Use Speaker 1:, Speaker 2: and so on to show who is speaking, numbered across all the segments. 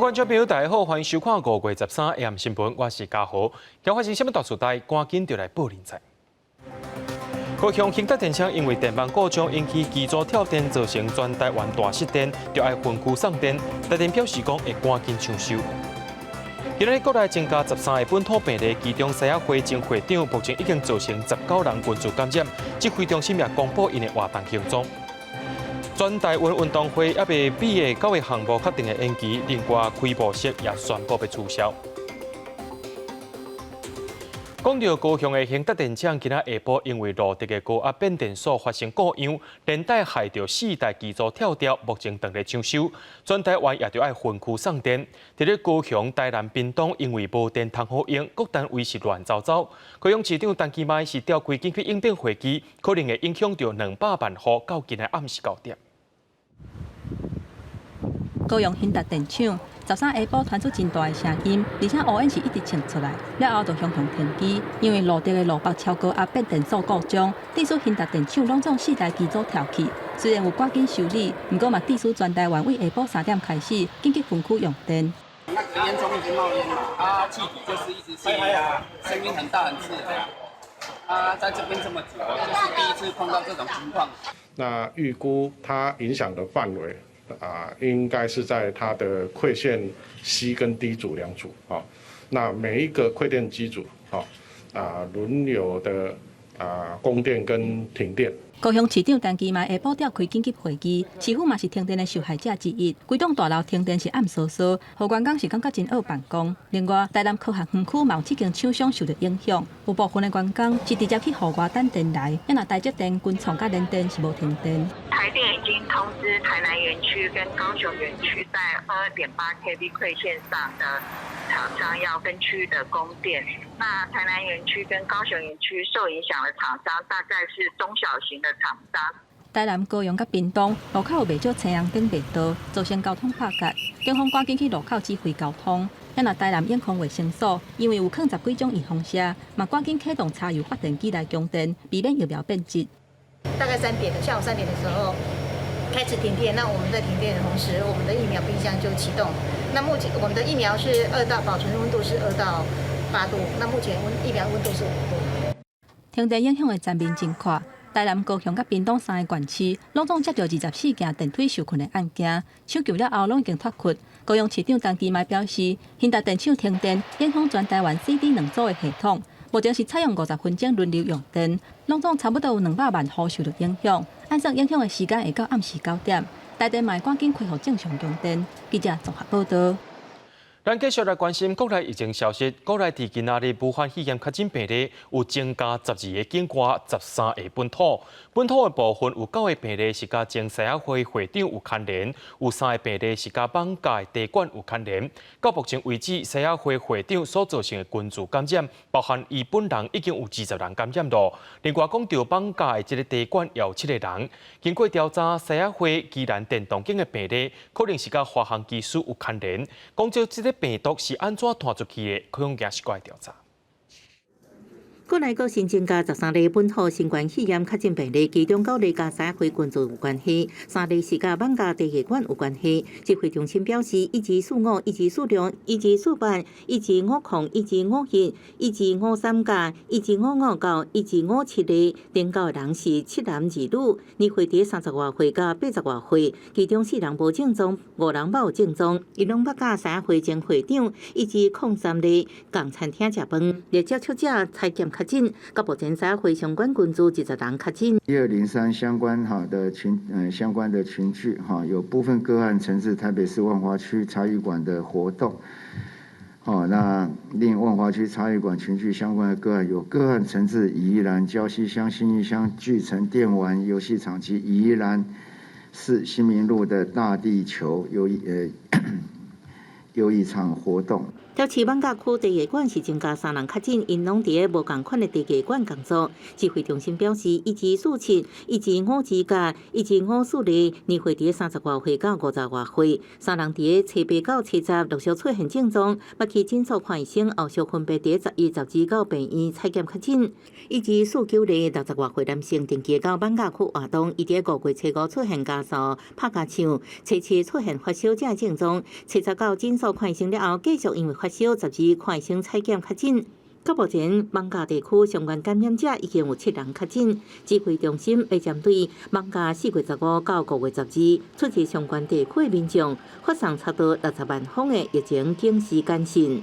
Speaker 1: 觀眾朋友，大家好，歡迎收看5月13 AM 新聞，我是嘉豪。今發生啥物大事代，趕緊就來報恁知。高雄興達電廠因為電網故障引起機組跳電，造成全台灣大失電，著愛分區送電。台電表示講會趕緊搶修。今日國內增加13個本土病例，其中獅仔會前會長目前已經造成19人群聚感染，指揮中心也公布𪜶的活動行蹤。全台灣運動會猶未比的九個項目確定會延期，另外開幕式也宣布欲取消。講到高雄的興達電廠，今仔下晡因為蘆竹的高壓變電所發生故障，連帶害著四台機組跳掉，目前正咧搶修。全台灣也著愛分區送電。佇咧高雄、台南、屏東，因為無電通好用，各單位是亂糟糟。高雄市長陳其邁是召開緊急應變會議，可能會影響著200萬戶，到今仔暗時9點。
Speaker 2: 高雄興達電廠13下晡傳出真大的聲音，而且烏煙是一直衝出來，了後就雄雄停機，因為蘆竹的路北超高壓變電所故障，致使興達電廠攏總四台機組跳去。雖然有趕緊修理，毋過嘛致使全台灣為下晡3點開始緊急分區用電。
Speaker 3: 那個煙囪一直冒煙嘛，啊，氣體就是一直泄啊，聲音很大很刺耳啊。啊，在這邊這麼久，就是第一次碰到這種情況。
Speaker 4: 那預估它影響的範圍啊，應該是在它的饋線 C 跟 D 組兩組啊。那每一個饋電機組啊，啊輪流的啊供電跟停電。
Speaker 2: 高雄市長陳其邁下晡召開緊急會議，市府嘛是停電的受害者之一。規棟大樓停電是暗嗖嗖，予員工是感覺真僫辦公。另外，台南科學園區嘛有七間廠商受著影響，有部分的員工是直接去戶外等電來。啊若台積電、群創佮聯電是無停電。
Speaker 5: 台電已經通知台南園區跟高雄園區在2.8 kV 饋線上的廠商要分區的供電。那台南園區跟高雄園區受影響的廠商大概是中小型的廠商。
Speaker 2: 台南、高雄佮屏東路口有袂少青紅燈袂著，造成交通拍結。警方趕緊去路口指揮交通。啊若台南永康衛生所，因為有囥十幾種預防射，嘛趕緊啟動柴油發電機來供電，避免疫苗變質。
Speaker 6: 大概三點，下午3點的時候開始停電。那我們在停電的同時，我們的疫苗冰箱就啟動。那目前我們的疫苗是二到保存溫度是2到8度，那目前溫疫苗溫度是5度。
Speaker 2: 停電影響會全面真闊，台南、高雄佮屏東三个縣市，攏總接著24件電梯受困的案件，搶救了後攏已經脫困。高雄市長陳其邁表示，興達電廠停電影響全台灣 C、D 兩組的系統，目前是採用50分鐘輪流用電，攏總差不多有200萬戶受著影響。按算影響的時間會到暗時9點，台電嘛會趕緊恢復正常供電。記者綜合報導。
Speaker 1: 咱繼續來關心國內疫情消息。國內佇今仔日武漢肺炎確診病例有增加12個境外，13個本土。本土的部分有九個病例是佮前獅仔會會長有牽連，有三個病例是佮艋舺茶館有牽連。到目前為止，獅仔會會長所造成的群聚感染，包含伊本人已經有20人感染囉。另外講著艋舺的這個茶館也有七個人。經過調查，獅仔會宜蘭電動間的病例可能是佮華航機師有牽連。講著這個病毒是按怎傳出去的，可能也是閣愛調查。
Speaker 7: 國內閣新增加13例本土新冠肺炎確診病例，其中九例佮獅仔會群聚有關係，三例是佮艋舺茶館有關係。指揮中心表示，一二四五、一二四六、一二四八、一二五空、一二五一、一二五三加一二五五到一二五七例，頂九个人是七男二女，年歲佇30外歲到80外歲，其中四人無症狀，五人捌有症狀，𪜶攏捌佮獅仔會前會長以及空三例仝餐廳食飯，接觸者採檢確診，到目前獅仔會相關群組20人確診。
Speaker 8: 1203相關哈的群，相關的群聚哈，有部分個案曾是台北市萬華區茶藝館的活動，哦，那另萬華區茶藝館群聚相關的個案，有個案曾自宜蘭礁溪鄉新義鄉巨城電玩遊戲場及宜蘭市新民路的大地球遊藝場活動。
Speaker 7: 台市艋舺區茶藝館是增加三人確診，𪜶攏佇咧無仝款的茶藝館工作。指揮中心表示，一至四七、一至五二佮一至五四例，年歲佇30外歲到50外歲，三人佇咧初八到初十陸續出現症狀，捌去診所看醫生，後續分別佇11、12到病院採檢確診。一至四九例60外歲男性，定期到艋舺區活動，伊佇5月初五出現咳嗽、拍尻槍，初七出現發燒這症狀，初十到診所看醫生了後，繼續因為發燒，12看醫生採檢確診。到目前，艋舺地區相關感染者已經有七人確診。指揮中心會針對艋舺4月15到5月12出入相關地區的民眾，發送差不多60萬封的疫情警示簡訊。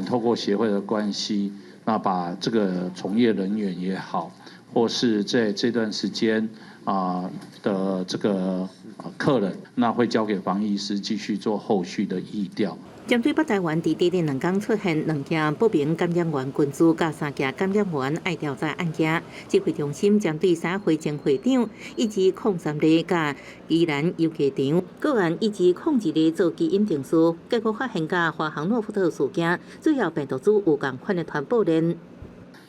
Speaker 9: 透過協會的關係，那把這個從業人員也好，或是在這段時間啊的這個客人，那會交給防疫師繼續做後續的疫調。
Speaker 7: 針對北台灣佇短短2天出現兩件不明感染源群組佮三件感染源愛調查案件，指揮中心針對三會前會長一至03例佮宜蘭郵寄場個案一至02例做基因定序，結果發現佮華航諾富特事件主要病毒株有仝款的傳播鏈。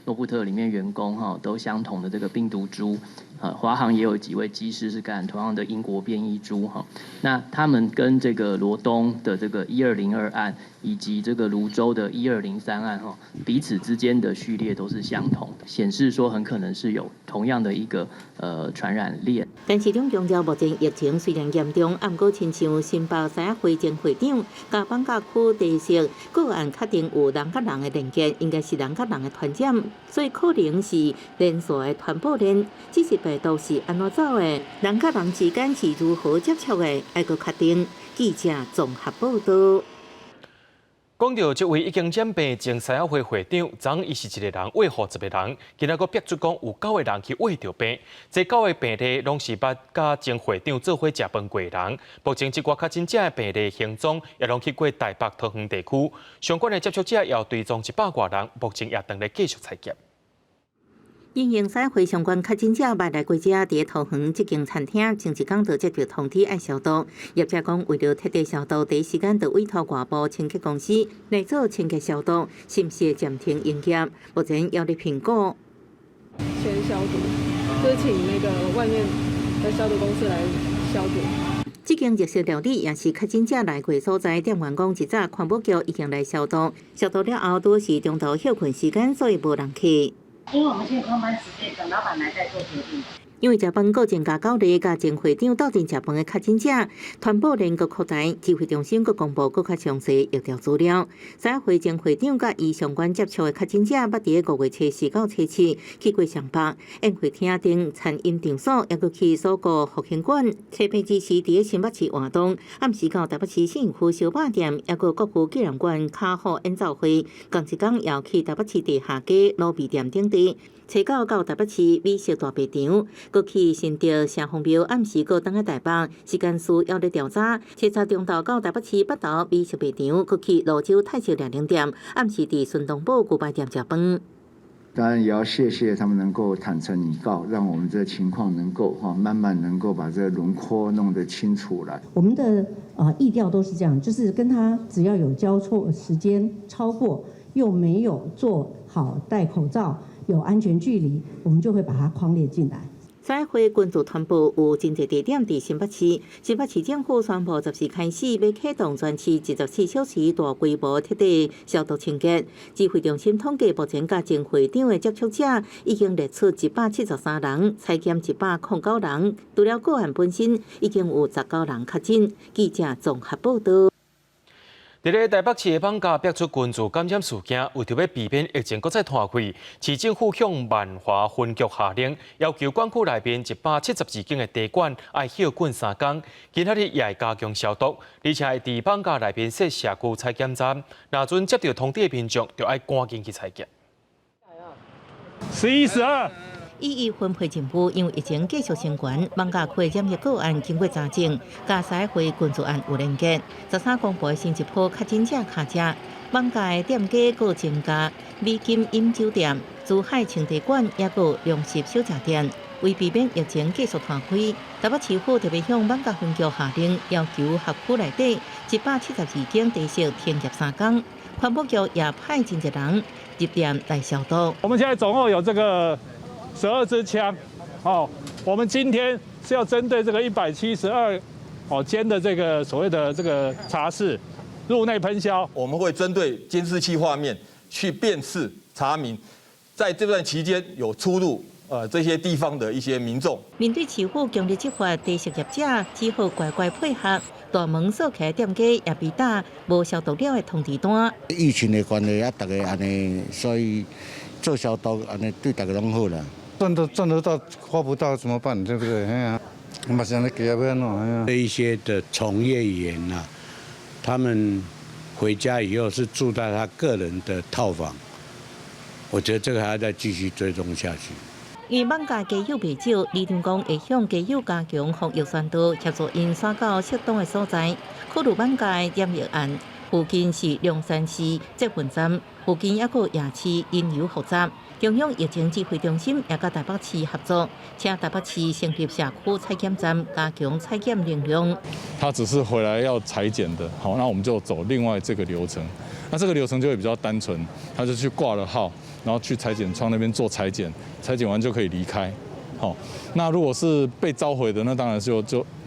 Speaker 10: 諾富特裡面員工哈都相同的這個病毒株，華航也有幾位機師是感染同樣的英國變異株哈。那他們跟這個羅東的這個1202案以及這個蘆洲的1203案哈，彼此之間的序列都是相同，顯示說很可能是有同樣的一個傳染鏈。
Speaker 7: 但市長強調，目前疫情雖然嚴重，毋過親像新北獅仔會前會長佮艋舺區地色個案確定有人佮人的連結，應該是人佮人的傳染，所以可能是連續的傳播鏈。只是病毒是按怎走的，人佮人之間是如何接觸的，愛閣確定。記者綜合報道。
Speaker 1: 講到這位已經染病前獅仔會會長，昨伊是一个人餵予10個人，今仔閣逼出講有九個人去餵著病，這九個病例攏是捌佮前會長做伙食飯過的人。目前這寡確診者的病例行蹤也攏去過台北桃園地區，相關的接觸者也有追蹤100外人，目前也正咧繼續採檢。
Speaker 7: 因應獅會相關確診者捌來過遮，佇桃園這間餐廳，前一工就接到通知愛消毒。業者講，為著徹底消毒，第一時間就委託外部清潔公司來做清潔消毒，是毋是暫停營業？目前猶咧評估。
Speaker 11: 先消毒，就是請那個外面的消毒公司來消毒。
Speaker 7: 這間日式料理也是確診者來過所在，店員講，一早環保局已經來消毒，消毒了後拄是中晝歇困時間，所以無人客。
Speaker 12: 因為我們現在空班時間，等老闆來再做決定。
Speaker 7: 因為食飯閣增加九例，佮前會長鬥陣食飯的確診者，傳播鏈閣擴大，指揮中心閣公布閣較詳細疫調資料。獅仔會前會長佮伊相關接觸的確診者，捌佇咧5月初四到初七去過雙北宴會廳等餐飲場所，猶閣去鎖國復興館。初八之時佇咧新北市活動，暗時到台北市信義區燒肉店，猶閣國父紀念館卡虎演奏會，仝一工也去台北市地下街滷味店等地。初九到台北市美食大賣場，閣去新竹城隍廟，暗時閣轉來台北，時間需猶咧調查。初十中晝到台北市北投美食賣場，閣去蘆洲泰式料理店，暗時佇孫東寶牛排店食飯。
Speaker 8: 當然也要謝謝他們能夠坦誠以告，讓我們這個情況能夠哈慢慢能夠把這個輪廓弄得清楚來。
Speaker 13: 我們的疫調都是這樣，就是跟他只要有交錯時間超過，又沒有做好戴口罩、有安全距離，我們就會把它匡列進來。
Speaker 7: 獅仔會群組傳播有真濟地點佇新北市，新北市政府宣布10時開始欲啟動全市24小時大規模徹底消毒清潔。指揮中心統計，目前佮前會長的接觸者已經列出173人，採檢109人，除了個案本身，已經有19人確診。記者綜合報道。
Speaker 1: 佇咧台北市的艋舺爆出群聚感染事件，為著欲避免疫情閣再拖開，市政府向萬華分局下令，要求管區內面172間的茶館愛歇睏3工，今仔日也會加強消毒，而且會佇艋舺內面設社區採檢站，若準接到通知的民眾，就愛趕緊去採檢。
Speaker 14: 11、12。
Speaker 7: 一一分配任務，因為疫情繼續升懸，艋舺區染疫個案經過查證，佮獅仔會群組案有連結。13公布的新一波確診者卡車，艋舺的店家閣增加美金飲酒店、珠海清茶館，抑閣龍食小食店，為避免疫情繼續拖開，台北市府特別向艋舺分局下令，要求轄區內底172間茶室停業3工。環保局也派真濟人入店來消毒。
Speaker 14: 我們現在總共有這個12支槍，哦，我們今天是要針對這個172間的這個所謂的這個茶室入內噴消。
Speaker 15: 我們會針對監視器畫面去辨識查明，在這段期間有出入這些地方的一些民眾。
Speaker 7: 面對市府強力執法，茶室業者只好乖乖配合。大門鎖起來店家也被打無消毒了的通知單。
Speaker 16: 疫情的關係啊，逐家按呢，所以做消毒按呢對逐家攏好啦。
Speaker 17: 賺都賺得到，花不到怎麼辦？對不對？哎呀，嘛是按呢計啊欲按怎？
Speaker 18: 這一些的從業員啊，他們回家以後是住在他個人的套房，我覺得這個還要再繼續追蹤下去。
Speaker 7: 因為艋舺街友袂少，里長講會向街友加強防疫宣導，協助𪜶徙到適當的所在。考慮艋舺染疫案附近是龍山寺捷運站，附近猶閣夜市人流複雜。中央疫情指揮中心也佮台北市合作，請台北市成立社區採檢站，加強採檢能量。
Speaker 19: 他只是回來要採檢的，好，那我們就走另外這個流程。那這個流程就會比較單純，他就去掛了號，然後去採檢窗那邊做採檢，採檢完就可以離開。好，那如果是被召回的，那當然就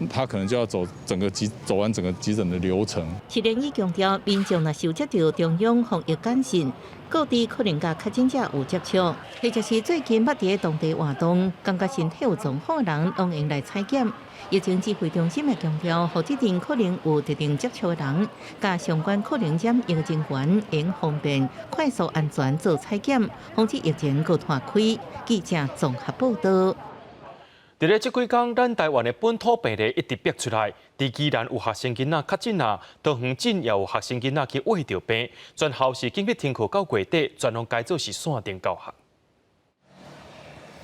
Speaker 19: 他可能就要走整個急走完整個急診的流程。
Speaker 7: 市聯醫強調，民眾若收接著中央防疫簡訊，各地可能佮確診者有接觸，或者是最近捌佇當地活動，感覺身體有狀況的人，攏會來採檢。疫情指揮中心也強調，予這陣可能有特定接觸的人，佮相關可能染疫人員，應方便、快速、安全做採檢，防止疫情閣拖開。記者綜合報道。
Speaker 1: 佇咧這幾工，咱台灣的本土病例一直逼出來。佇宜蘭有學生囡仔確診啊，桃園鎮也有學生囡仔去穢著病，全校是緊急停課到月底，全攏改做是線頂教學。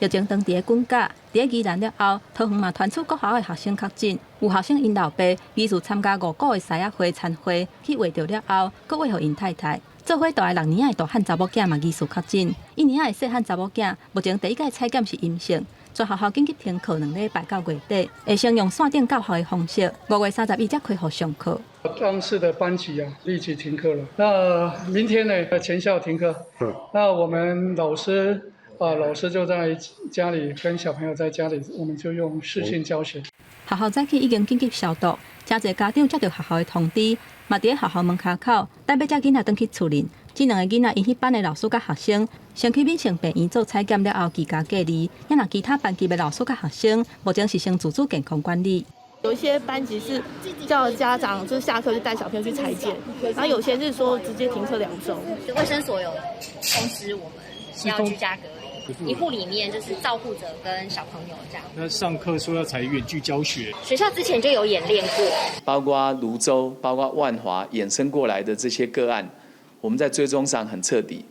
Speaker 2: 疫情當佇咧滾價，佇咧宜蘭了後，桃園嘛傳出國校的學生確診，有學生𪜶老爸疑似參加五股的獅仔會餐會，去穢著了後，閣穢予𪜶太太。做伙蹛的6年仔的大漢查某囝嘛疑似確診，1年仔的細漢查某囝目前第一擺採檢是陰性。全學校緊急停課2禮拜到月底，會先用線頂教學的方式，5月31才恢復上課。
Speaker 20: 當時的班級啊，立即停課了。那明天呢，全校停課。那我們老師啊，老師就在家裡跟小朋友在家裡，我們就用視訊教學。
Speaker 2: 學校早起已經緊急消毒，誠濟家長接著學校的通知，嘛佇咧學校門跤口等欲接囡仔轉去厝裡。這兩个囡仔𪜶彼班的老師佮學生，先去敏成病院做採檢了後，居家隔離。啊若其他班級的老師佮學生，目前是先自主健康管理。
Speaker 21: 有一些班級是叫家長就是下課就帶小朋友去採檢，然後有些是說直接停課2週。
Speaker 22: 衛生所有通知我們要居家隔離，一戶裡面就是照護者跟小朋友這樣。
Speaker 23: 那上課說要採遠距教學，
Speaker 22: 學校之前就有演練過，
Speaker 24: 包括蘆洲、包括萬華衍生過來的這些個案，我們在追蹤上很徹底。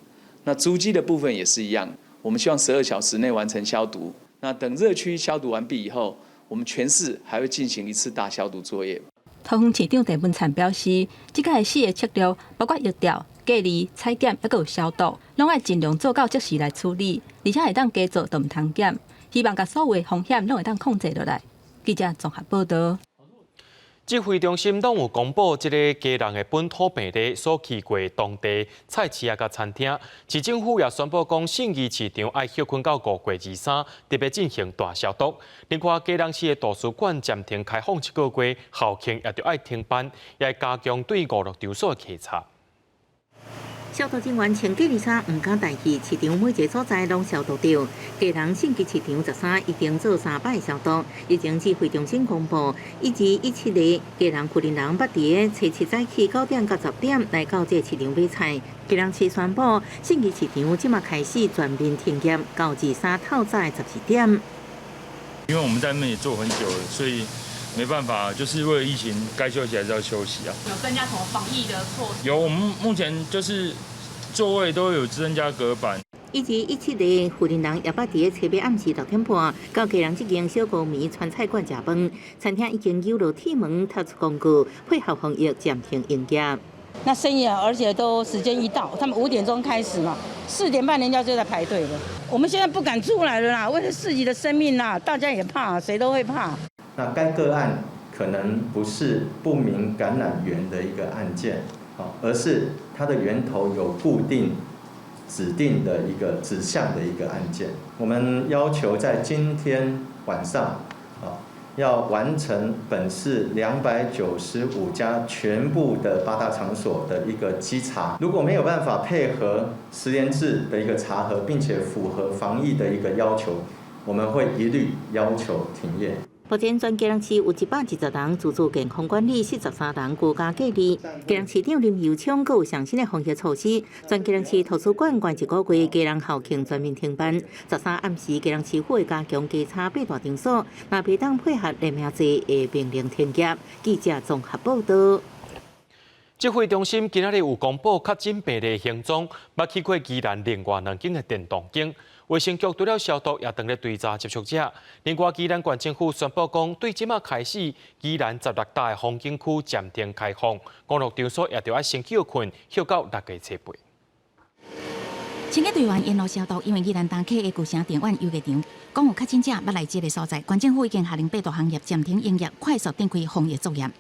Speaker 24: 那足跡的部分也是一樣，我們希望12小時內完成消毒。那等熱區消毒完畢以後，我們全市還會進行一次大消毒作業。
Speaker 2: 桃園市長鄭文燦表示，這擺的四个策略包括疫調、隔離、採檢，猶閣有消毒，攏愛盡量做到即時來處理，而且會當加做，就毋通減。希望共所有的風險攏會當控制落來。記者綜合報道。
Speaker 1: 指揮中心攏有公布這个基隆的本土病例所去過當地菜市仔佮餐廳，市政府也宣布講，信義市場愛歇睏到5月23，特別進行大消毒。另外，基隆市的圖書館暫停開放一個月，校慶也著愛停辦，也加強對娛樂場所的稽查。
Speaker 7: 消毒人員穿隔離衫，毋敢大意。市場每一个所在攏消毒著。基隆信義市場13已經做三擺消毒。疫情指揮中心公布，1217个基隆婦人人捌佇咧初七早起9點到10點來到這个市場買菜。基隆市宣布，信義市場這馬開始全面停業，到23透早的12點。
Speaker 25: 因為我們在那邊也做很久了，所以沒辦法，就是為了疫情，該休息還是要休息啊。
Speaker 26: 有增加什麼防疫的措施？
Speaker 25: 有，我們目前就是座位都有增加隔板。
Speaker 7: 1217个婦人人也捌佇咧初八暗時6點半，到基隆這間小高米川菜館食飯，餐廳已經有落鐵門，貼出公告，配合防疫暫停營業。
Speaker 27: 那生意啊，而且都時間一到，他們5點鐘開始嘛，4點半人家就在排隊了。我們現在不敢出來了啦，為了自己的生命啦，大家也怕，誰都會怕。
Speaker 3: 那該個案可能不是不明感染源的一個案件，而是它的源頭有固定指定的一個指向的一個案件。我們要求在今天晚上，要完成本市295家全部的八大場所的一個稽查。如果沒有辦法配合實聯制的一個查核，並且符合防疫的一個要求，我們會一律要求停業。
Speaker 7: 目前全基隆市有120人自主健康管理，43人居家隔離。基隆市長林右昌閣有上新的防疫措施，全基隆市圖書館關一個月，基隆校慶全面停辦。13暗時，基隆市府會加強稽查八大場所，若袂當配合聯名制，會命令停業。記者綜合報道。
Speaker 1: 指揮中心今仔日有公布確診病例行蹤，捌去過宜蘭另外兩間的電動間。衛生局除了消毒，也當咧追查接觸者。另外，宜蘭縣政府宣布講，對這馬開始，宜蘭16搭的風景區暫停開放，娛樂場所也著愛先歇睏，歇到6月初8。
Speaker 4: 清潔隊員沿路消毒，因為宜蘭東溪的舊城電玩遊樂場，講有確診者捌來這个所在，縣政府已經下令八大行業暫停營業，快速展開防疫作業。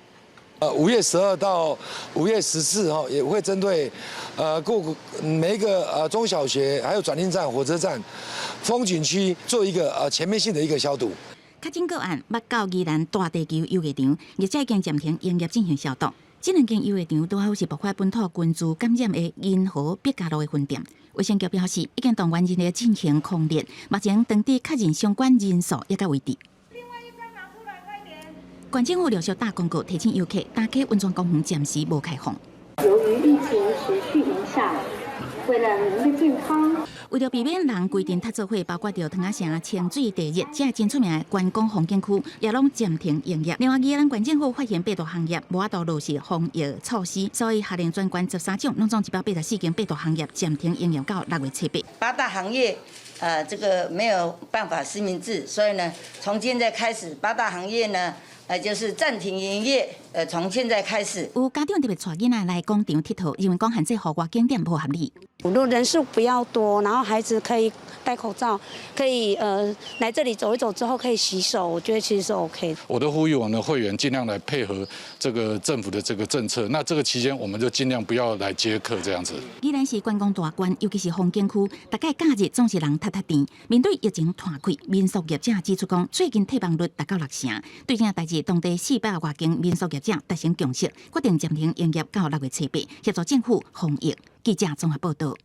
Speaker 5: 5月12到5月14號，也會針對各每一個中小學，還有轉運站、火車站、風景區做一個全面性的一個消毒。
Speaker 4: 確診個案捌到宜蘭大地球遊樂場，業者已經暫停營業進行消毒。這兩間遊樂場拄好是爆發本土群聚感染的銀河畢嘉路的分店。衛生局表示，已經動員人力進行匡列，目前當地確認相關人數也較為止。縣政府陸續打公告提醒遊客，東溪溫泉公園暫時無開放。
Speaker 6: 由於疫情持續影響，為了您的健康，
Speaker 4: 為著避免人規陣啬做伙，包括著湯仔城、清水地熱，這真出名的觀光風景區，也攏暫停營業。另外，宜蘭縣政府發現八大行業無法度落實防疫措施，所以下令全縣13種，攏總184間八大行業暫停營業到6月初8。
Speaker 9: 八大行業，這個沒有辦法實名制，所以呢，從現在開始，八大行業呢，就是暫停營業，從現在開始。
Speaker 4: 有家長特別帶囡仔來廣場𨑨迌，認為講限制戶外景點無合理。
Speaker 10: 如果人數不要多，然後孩子可以戴口罩，可以來這裡走一走之後可以洗手，我覺得其實是 OK。
Speaker 17: 我都呼籲我們的會員盡量來配合這個政府的這個政策。那這個期間我們就盡量不要來接客這樣子。
Speaker 4: 宜蘭是觀光大縣，尤其是風景區，逐屆假日總是人塞塞甜。面對疫情拖開，民宿業者指出講，最近退房率達到6成。對這代誌，當地400外間民宿業者達成共識，決定暫停營業到6月初8，協助政府防疫。記者綜合報道。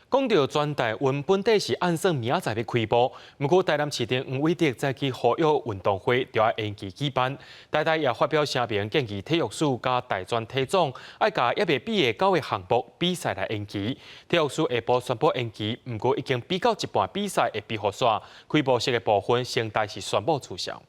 Speaker 1: 講到全台灣本底是按算明仔載欲開幕，毋過台南市長黃偉哲早起呼籲運動會著愛延期舉辦。台大也發表聲明，建議體育署佮大專體總愛共猶未比的九个項目比賽來延期。體育署下晡宣布延期，毋過已經比到一半比賽的比予煞，開幕式的部分聲帶是宣布取消。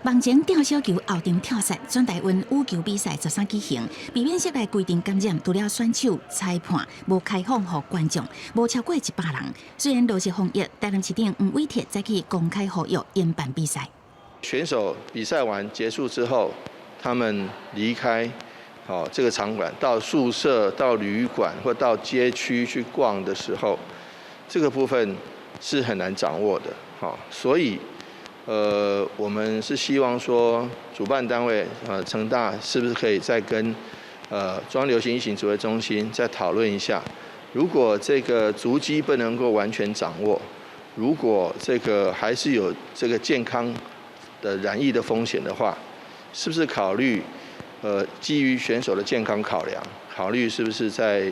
Speaker 4: 網前吊小球後場跳傘，全台灣羽球比賽13舉行，避免室內規定感染，除了選手、裁判，無開放予觀眾，無超過100人。雖然落實防疫，台南市長黃偉哲早起公開呼籲延辦比賽。
Speaker 11: 選手比賽完結束之後，他們離開好這個場館，到宿舍、到旅館或到街區去逛的時候，這個部分是很難掌握的。好，所以。我們是希望說，主辦單位成大是不是可以再跟中央流行疫情指揮中心再討論一下，如果這個足跡不能夠完全掌握，如果這個還是有這個健康的染疫的風險的話，是不是考慮基於選手的健康考量，考慮是不是再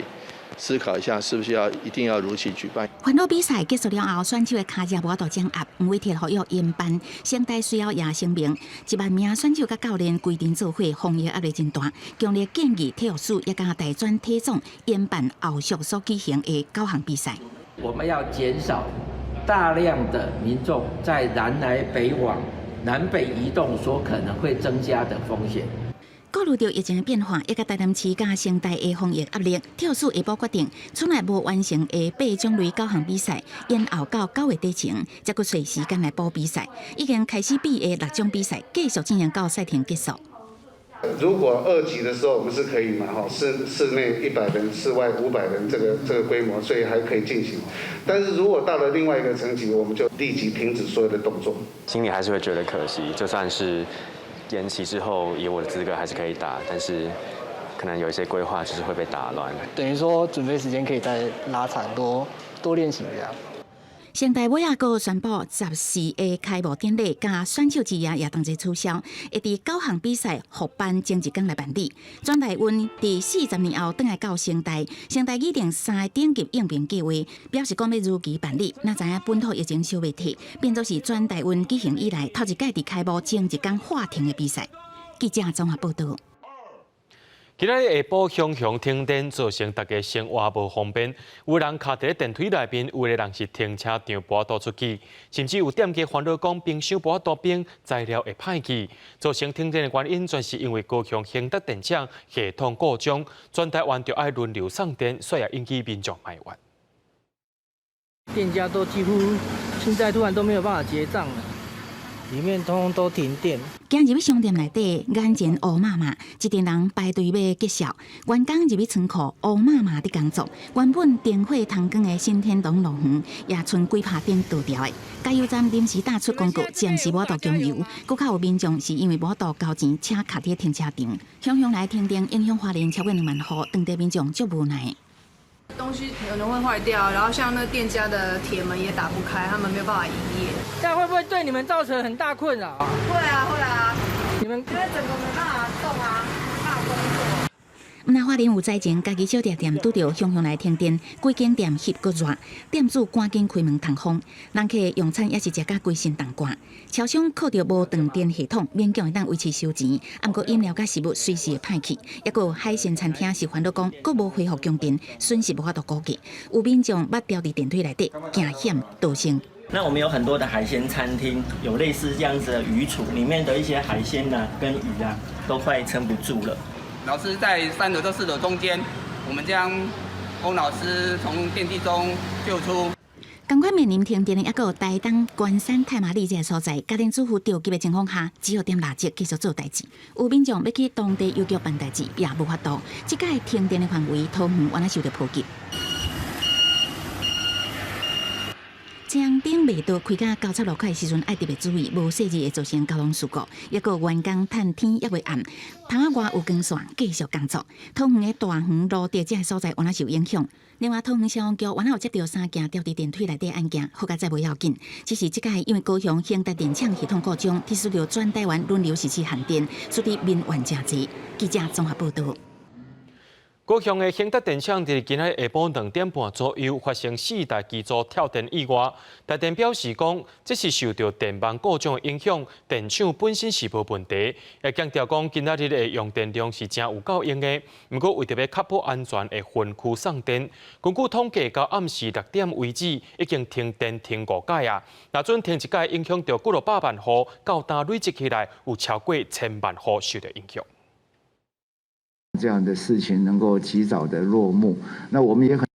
Speaker 11: 思考一下，是不是要一定要如期舉辦？
Speaker 4: 環島比賽結束了後，選手的跤跡無法度掌握，黃偉哲呼籲延辦。成大隨後也聲明，1萬名選手佮教練規陣做伙，防疫壓力真大，強烈建議體育署也佮大專體總延辦後續所舉行的九項比賽。
Speaker 28: 我們要減少大量的民眾在南來北往、南北移動所可能會增加的風險。
Speaker 4: 顧慮著疫情的變化，以及台南市佮成大的防疫壓力，體育署下晡決定，春內無完成的八種類九項比賽，延後到9月底前，才閣揣時間來補比賽。已經開始比的六種比賽，繼續進行到賽程結束。
Speaker 8: 如果二級的時候，我們是可以嘛？哈，室內100人，室外500人，這個規模，所以還可以進行。但是如果到了另外一個層級，我們就立即停止所有的動作。
Speaker 12: 心裡還是會覺得可惜，就算是延期之後，以我的資格還是可以打，但是可能有一些規劃就是會被打亂。
Speaker 13: 等於說準備時間可以再拉長，多多練習這樣。
Speaker 4: 成大尾仔閣宣布14个開幕典禮佮選手之夜也同齊取消，會佇九項比賽復辦前一工來辦理。全大運佇40年後轉來到成大，成大擬定三个等級應變計劃，表示講欲如期辦理。若知影本土疫情燒袂退，變做是全大運舉行以來頭一屆佇開幕前一工喊停的比賽。記者綜合報道。
Speaker 1: 今仔日下晡，雄雄停電，造成大家生活無方便。有人卡佇咧電梯內面，有的人是停車場無法度出去，甚至有店家煩惱講冰箱無法度冰，材料會歹去。造成停電的原因，全是因為高雄興達電廠系統故障，全台灣就愛輪流送電，所以也引起民眾埋怨。
Speaker 14: 店家都幾乎現在突然都沒有辦法結賬了。裡面通通都停電。
Speaker 4: 行入去商店內底，眼前烏麻麻，一陣人排隊欲結數。員工入去倉庫，烏麻麻佇工作。原本燈火通光的新天堂樂園，也賰幾拍燈倒掉的。加油站臨時打出廣告，暫時無法度供油。閣較有民眾是因為無法度交錢，車卡佇停車場。雄雄來停電，影響花蓮超過2萬戶，當地民眾足無奈。
Speaker 15: 東西可能會壞掉，然後像那店家的鐵門也打不開，他們沒有辦法營業。
Speaker 14: 這樣會不會對你們造成很大困擾？
Speaker 15: 會啊會啊，
Speaker 14: 你們
Speaker 15: 因為整個沒辦法動啊，沒辦法工作。
Speaker 4: 毋但花蓮有災情，家己小食店拄著雄雄來停電，規間店翕閣熱，店主趕緊開門通風，人客用餐也是食甲規身凍寒。超商靠著無斷電系統，勉強會當維持收錢，毋過飲料佮食物隨時會歹去。抑閣有海鮮餐廳是煩惱講，閣無恢復供電，損失無法度估計。有民眾捌牢佇電梯內底，驚險逃生。
Speaker 16: 那我們有很多的海鮮餐廳，有類似這樣子的魚櫥，裡面的一些海鮮啊跟魚啊，都快撐不住了。
Speaker 18: 老師在3樓到4樓中間，我們將翁老師從電梯中救出。
Speaker 4: 仝款面臨停電的，抑閣有台東關山太麻里這个所在，家庭主婦著急的情況下，只好點蠟燭繼續做代誌。有民眾欲去當地郵局辦代誌，也無法度。這擺停電的範圍，桃園原來受著波及。將燈袂到開到交叉路口的時陣，愛特別注意，無細膩會造成交通事故。抑閣員工趁天猶未暗，窗仔外有光線，繼續工作。桃園的大園蘆竹這个所在，原來受影響。另外，桃園消防局原來有接著三件牢佇電梯內底案件，好佳哉無要緊。只是這擺因為高雄興達電廠系統故障，致使著全台灣輪流實施限電，所以民怨誠濟。記者綜合報道。
Speaker 1: 高雄的興達電廠佇今仔日下晡2點半左右發生四台機組跳電意外。台電表示講，這是受著電網故障的影響，電廠本身是無問題。也強調講，今仔日的用電量是誠有夠用的。毋過為著欲確保安全，會分區送電。根據統計，到暗時6點為止，已經停電停五擺啊。若準停一擺，影響著幾落百萬戶，到今累積起來有超過千萬戶受著影響。
Speaker 19: 這樣的事情能夠及早的落幕，那我們也很。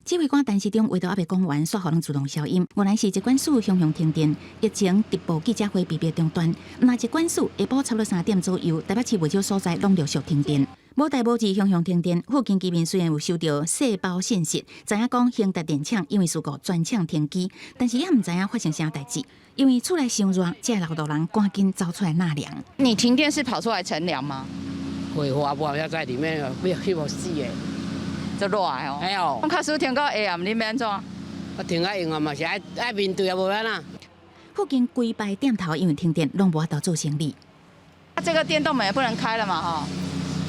Speaker 4: 指揮官陳時中話都猶未講完，煞予人自動消音。原來是疾管署雄雄停電，疫情直播記者會被迫中斷。毋但疾管署下晡差不多3點左右，台北市袂少所在攏陸續停電。無代無誌雄雄停電，附近居民雖然有收著細胞信息，知影講興達電廠因為事故全廠停機，但是也毋知影發生啥代誌。因為厝內傷熱，這老大人趕緊走出來納涼。
Speaker 29: 你停電是跑出來乘涼嗎？
Speaker 28: 廢話，無要在裡面，欲去予死的。
Speaker 29: 足熱的哦。
Speaker 28: 哎喲。
Speaker 29: 我假使停到下暗，你欲按怎？
Speaker 28: 我停較用啊嘛是愛愛面對啊，無按怎。
Speaker 4: 附近規排店頭因為停電，攏無法度做生意。
Speaker 29: 啊，這個電動門也不能開了嘛，哈。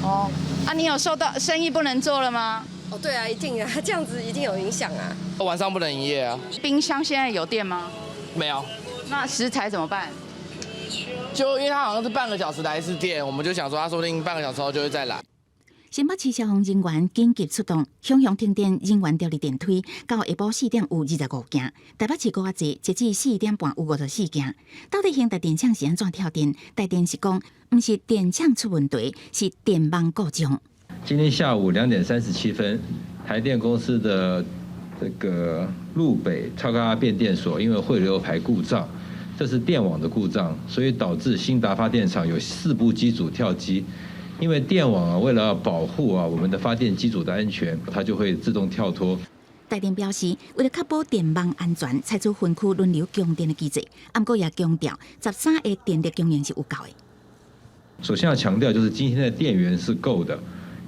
Speaker 29: 哦，啊，你有受到生意不能做了嗎？
Speaker 30: 哦，對啊，一定啊，這樣子一定有影響啊。
Speaker 31: 晚上不能營業啊。
Speaker 29: 冰箱現在有電嗎？
Speaker 31: 沒有。
Speaker 29: 那食材怎麼辦？
Speaker 31: 就因為他好像是半個小時來一次電，我們就想說他說不定半個小時後就會再來。
Speaker 4: 新北市消防人員緊急出動，雄雄停電人員牢佇電梯，到下晡4點有25件，台北市閣較濟，截至4點半有54件。到底興達電廠是按怎跳電？台電是講，毋是電廠出問題，是電網故障。
Speaker 11: 今天下午2點37分，台電公司的這個路北超高壓變電所因為匯流排故障，
Speaker 2: 這是電網的故障，所以導致興達發電廠有四部機組跳機。因為電網啊，為了保護啊我們的發電機組的安全，它就會自動跳脫。
Speaker 4: 台電表示，為了確保電網安全，採取分區輪流供電的機制。毋過也強調，13個電力供應是有夠的。
Speaker 2: 首先要強調，就是今天的電源是夠的，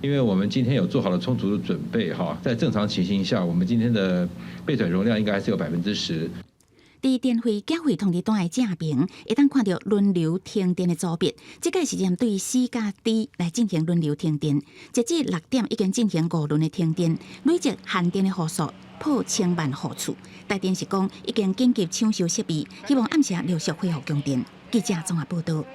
Speaker 2: 因為我們今天有做好了充足的準備哈。在正常情形下，我們今天的備轉容量應該還是有10%。
Speaker 4: 佇電費繳費通知單的正邊，會當看著輪流停電的組別。這屆是針對 C 佮 D 來進行輪流停電。截至6點，已經進行五輪的停電，累計限電的戶數破千萬戶次。台電是講已經緊急搶修設備，希望暗時陸續恢復供電。記者綜合報導。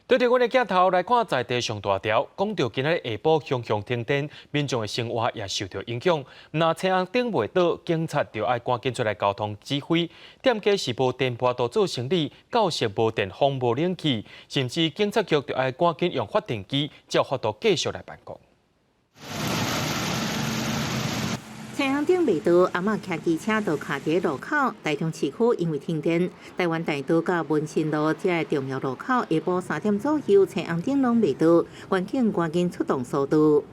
Speaker 1: 對著阮的鏡頭來看，在地上大條，講著今仔日下晡雄雄停電，民眾的生活也受著影響。若青紅燈袂倒，警察就愛趕緊出來交通指揮。店家是無電波度做生理，教室無電風無冷氣，甚至警察局就愛趕緊用發電機，才有法度繼續來辦公。
Speaker 3: 青紅燈袂倒，阿嬤騎機車就卡佇路口。台中市區因為停電，台灣大道佮文心路這个重要路口，下晡3點左右，青紅燈攏袂倒，員警趕緊出動疏導。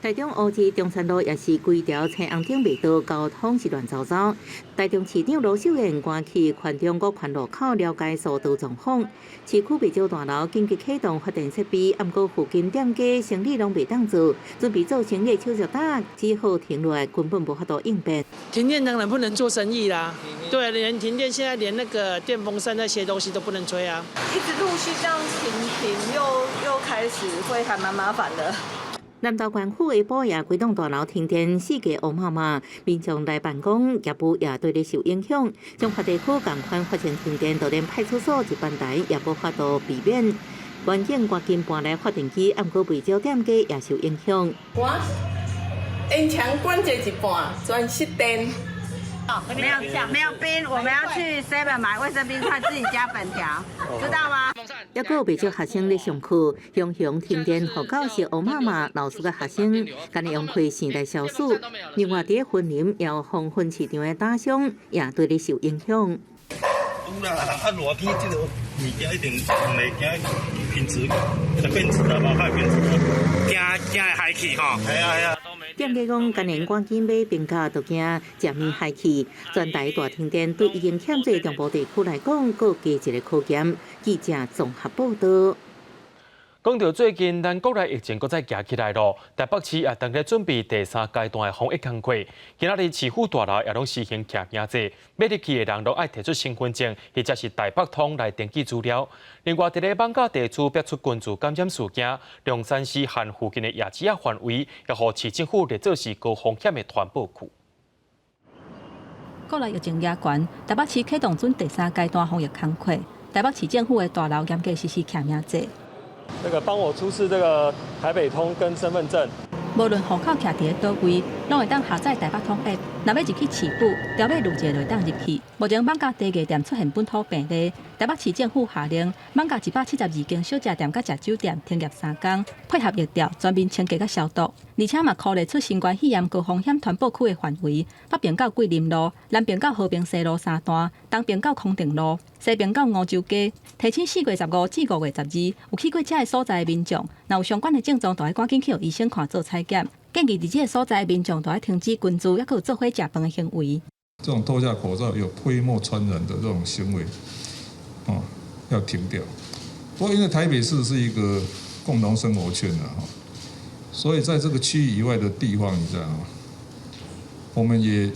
Speaker 3: 台中烏市中山路也是規條青紅燈袂倒，交通是亂糟糟。台中市長盧秀燕趕去環中國環路口了解疏導狀況。市區袂少大樓緊急啟動發電設備，毋過附近店家生意攏袂當做，準備做生意手續單只好停落來，根本無法度應變。
Speaker 7: 停電當然不能做生意啦，對，連停電現在連那個電風扇那些東西都不能吹啊。
Speaker 20: 一直陸續這樣停停，又開始會還蠻麻煩的。
Speaker 3: 南投縣府下晡也規棟大樓停電，四界烏麻麻，民眾來辦公業務也對咧受影響。彰化地區仝款發生停電，就連派出所值班台也無法度避免。員警趕緊搬來發電機，毋過袂少店家也受影響。
Speaker 21: 我延長關節一半，全失電。
Speaker 22: 沒有沒有冰，我們要去 Seven 買衛生冰塊，自己加粉條，知道嗎？
Speaker 3: 抑閣有袂少學生咧上課，雄雄停電，予教室烏麻麻，老師佮學生干焦用開扇來消暑。另外，佇雲林也有黃昏市場的打傷，也對咧受影響。
Speaker 28: 有啦，啊熱天這個物件一定唔會驚品質變質啊，無快變質啊，驚驚會害去吼。係啊係啊。
Speaker 3: 店家講，今年趕緊買冰咖，都驚食物害去。全台大停電對已經欠水中部地區來講，閣加一個考驗。記者綜合報導。
Speaker 1: 講著最近，咱國內疫情閣再行起來囉，台北市也當咧準備第三階段的防疫工課。今仔日市府大樓也攏實行徛名制，欲入去的人攏愛提出身份證或者是台北通來登記資料。另外，佇咧艋舺地區爆出群聚感染事件，龍山寺和附近的夜市仔範圍，也予市政府列做是高風險的傳播區。
Speaker 29: 國內疫情也懸，台北市啟動準第三階段防疫工課。台北市政府的大樓嚴格實施徛名制。
Speaker 30: 那個幫我出示這個台北通跟身份證。
Speaker 29: 無論戶口徛佇咧佗位，攏會當下載台北通 App。若欲入去市府，條碼錄一下就會當入去。目前艋舺茶藝店出現本土病例，台北市政府下令艋舺172間小食店佮食酒店停業3工，配合疫調全面清潔佮消毒。而且嘛，箍列出新冠肺炎高風險傳播區的範圍，北爿到桂林路，南爿到和平西路三段，東爿到康定路，西爿到梧州街。提醒4月15至5月12，有去過這个所在的民眾，若有相關的症狀，就愛趕緊去予醫生看做採檢。建議佇這个所在的民眾，就愛停止群聚，抑閣有做伙食飯的行為。
Speaker 17: 這種脫下口罩有飛沫傳染的這種行為，哦，要停掉。不過因為台北市是一個共同生活圈的哈，所以在這個區域以外的地方，你知道嗎？我們也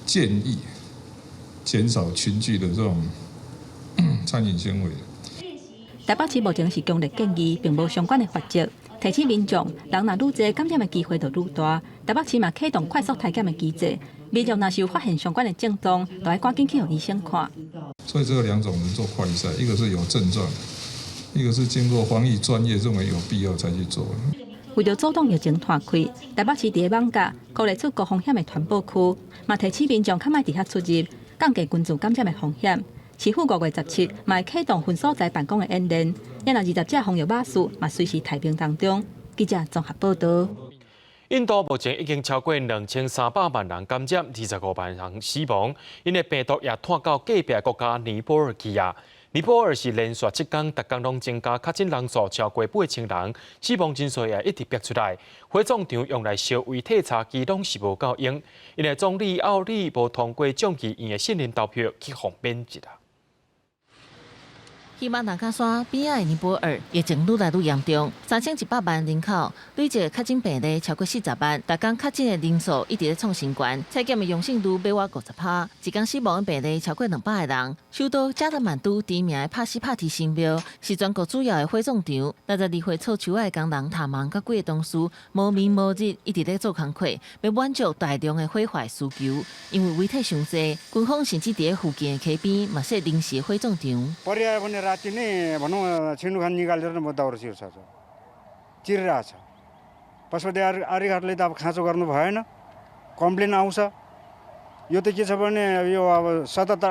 Speaker 17: 建議減少群聚的這種餐飲行為。
Speaker 29: 台北市目前是強烈建議，並無相關的罰則。提醒民眾，人若愈濟，感染的機會就愈大。台北市嘛啟動快速篩檢的機制，民眾若是有發現相關的症狀，就愛趕緊去予醫生看。
Speaker 17: 所以這兩種人做快篩，一個是有症狀，一個是經過防疫專業認為有必要才去做。
Speaker 29: 為著阻擋疫情拖開，台北市佇咧艋舺箍列出高風險的傳播區，嘛提醒民眾較莫佇遐出入，降低群聚感染的風險。市府5月17嘛會啟動分所在辦公的演練，也若20隻防疫馬術嘛隨時待命當中。記者綜合報導。
Speaker 1: 印度目前已經超過2300萬人感染，25萬人死亡。𪜶的病毒也湠到隔壁國家尼泊爾去啊。尼泊爾是連續7天，逐工攏增加確診人數超過8000人，死亡人數也一直逼出來。火葬場用來燒遺體茶几攏是無夠用。𪜶的總理奧利無通過眾議院的信任投票，去予免職啊。
Speaker 5: 喜馬拉雅山邊仔的尼泊爾疫情愈來愈嚴重，3100萬人口累計確診病例超過40萬，逐工確診的人數一直咧創新高，採檢的陽性率欲倚50%，一工死亡的病例超過200個人。首都加德滿都著名的帕斯帕提神廟是全國主要的火葬場，62歲做樹仔的工人塔芒佮幾个同事無眠無日一直咧做工課，欲滿足大量的火化需求。因為遺體傷濟，軍方甚至佇附近的溪邊嘛設臨時的火葬場。
Speaker 6: राति नै भनौँ छिनुखान निकालेर म दाउरा चिर्छ चिरिरहेको छ। पशुपति आर्यघाटले त अब खाँचो गर्नु भएन, कम्प्लेन आउँछ। यो त के छ भने यो अब 77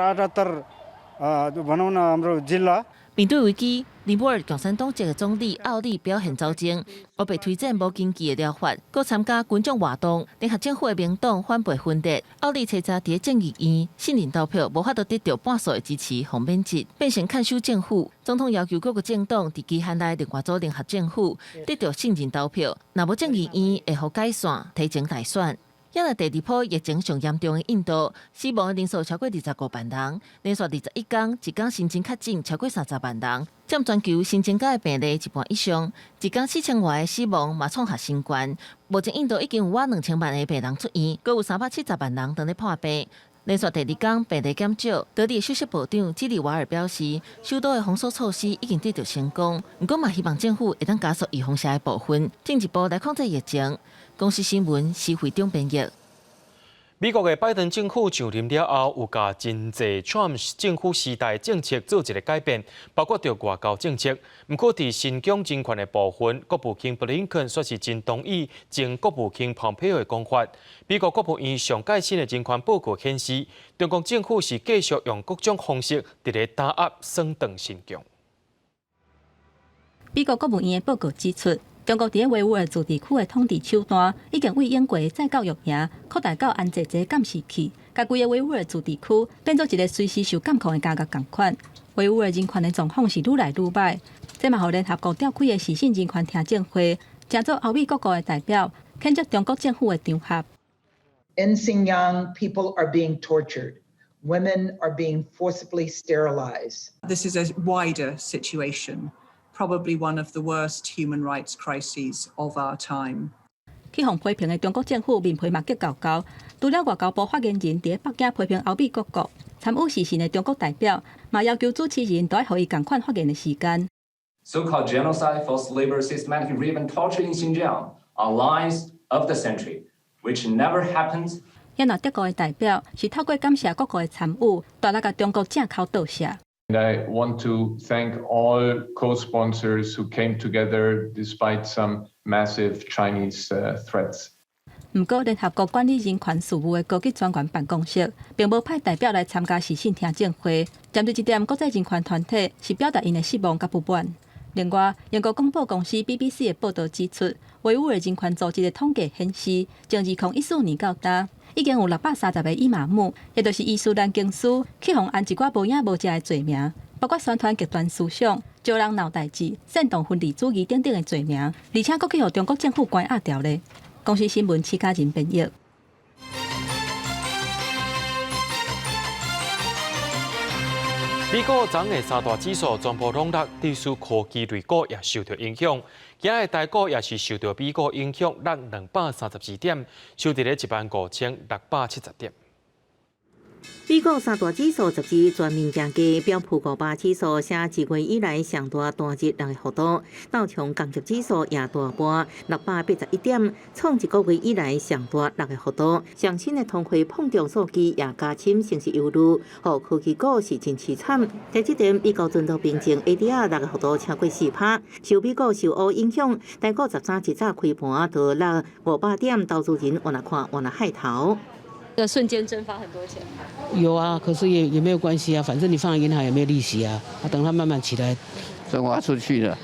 Speaker 6: 78 भनौँ न हाम्रो जिल्ला।
Speaker 5: 面對危機，尼泊爾共產黨籍的總理奧利表現走精，烏白推薦無根據的療法，閣參加群眾活動，聯合政府的民黨反背分裂。奧利初早佇眾議院信任投票無法度得到半數的支持，予免職，變成看守政府。總統要求各個政黨佇期限內另外組聯合政府，得到信任投票，若無眾議院會予解散，提前大選。也來第二波疫情上嚴重的印度，死亡的人數超過25萬人，連續21天，一工新增確診超過30萬人，佔全球新增加的病例一半以上，一工4000外个死亡嘛創下新高。目前印度已經有倚2000萬个病人出院，閣有370萬人當咧破病。連續第二工病例減少，當地首席部長基里瓦爾表示，首都的封鎖措施已經得到成功，毋過嘛希望政府會當加速預防射的部分，進一步來控制疫情。公視新聞施惠中編譯。
Speaker 1: 美國的拜登政府上任了後，有共真濟川普政府時代政策做一个改變，包括著外交政策。毋過，佇新疆人權的部分，國務卿布林肯煞是真同意前國務卿蓬佩奧的講法。美國國務院上蓋新的人權報告顯示，中國政府是繼續用各種方式佇咧打壓掃蕩新疆。
Speaker 29: 美國國務院的報告指出，中國佇咧維吾爾自治區的統治手段，已經對英國再教育營擴大到安置這監視器，共規個維吾爾自治區變做一個隨時受監控的監獄仝款。維吾爾人權的狀況是愈來愈䆀，這嘛予聯合國召開的視訊人權聽證會，誠濟歐美各國的代表譴責中國政府的場合。
Speaker 8: In Xinjiang, people are being tortured. Women are being forcibly sterilized.
Speaker 9: This is a wider situation. Probably one of the worst human rights crises of our time.
Speaker 29: 去予批評的中國政府面皮嘛激厚厚，除了外交部發言人佇咧北京批評歐美各國，參與視訊的中國代表嘛要求主持人都愛予伊仝款發言的時間。
Speaker 10: So-called genocide, forced labor, systematic rape and torture in Xinjiang are lies of the century, which never happened.
Speaker 29: 也若德國的代表是透過感謝各國的參與，大力共中國正口道謝。
Speaker 12: And I want to thank all co-sponsors who came together despite some massive Chinese threats.
Speaker 29: 毋過，聯合國管理人權事務的高級專員辦公室並無派代表來參加視訊聽證會。針對這點，國際人權團體是表達𪜶的失望佮不滿。另外，英國廣播公司 BBC 的報導指出，維吾爾人權組織的統計顯示，從2014年到今，已經有630個伊瑪目，也就是伊斯蘭經師，去予安一寡無影無跡的罪名，包括宣傳極端思想、招人鬧代誌、煽動分離主義等等的罪名，而且閣去予中國政府關押牢咧。公視新聞徐嘉仁編譯。
Speaker 1: 美國昨昏三大指數全部攏落，致使科技類股也受到影響。今日台股也是受到美股影響，落232點，收佇咧15,670點。
Speaker 3: 美國三大指數十日全面行低，標普500指數寫2月以來上大單日落的幅度，道瓊工業指數也大跌681點，創一個月以來上大落的幅度。上新的通貨膨脹數據也加深升息憂慮，予科技股是真淒慘。台積電美國存託憑證 ADR 落的幅度超過4%，受美國受烏影響，台股13一早開盤就落500點，投資人往哪看往哪害頭。
Speaker 23: 這瞬間蒸發很多錢。
Speaker 24: 有啊，可是也沒有關係啊，反正你放在銀行也沒有利息啊，等它慢慢起來，
Speaker 25: 蒸發出去了，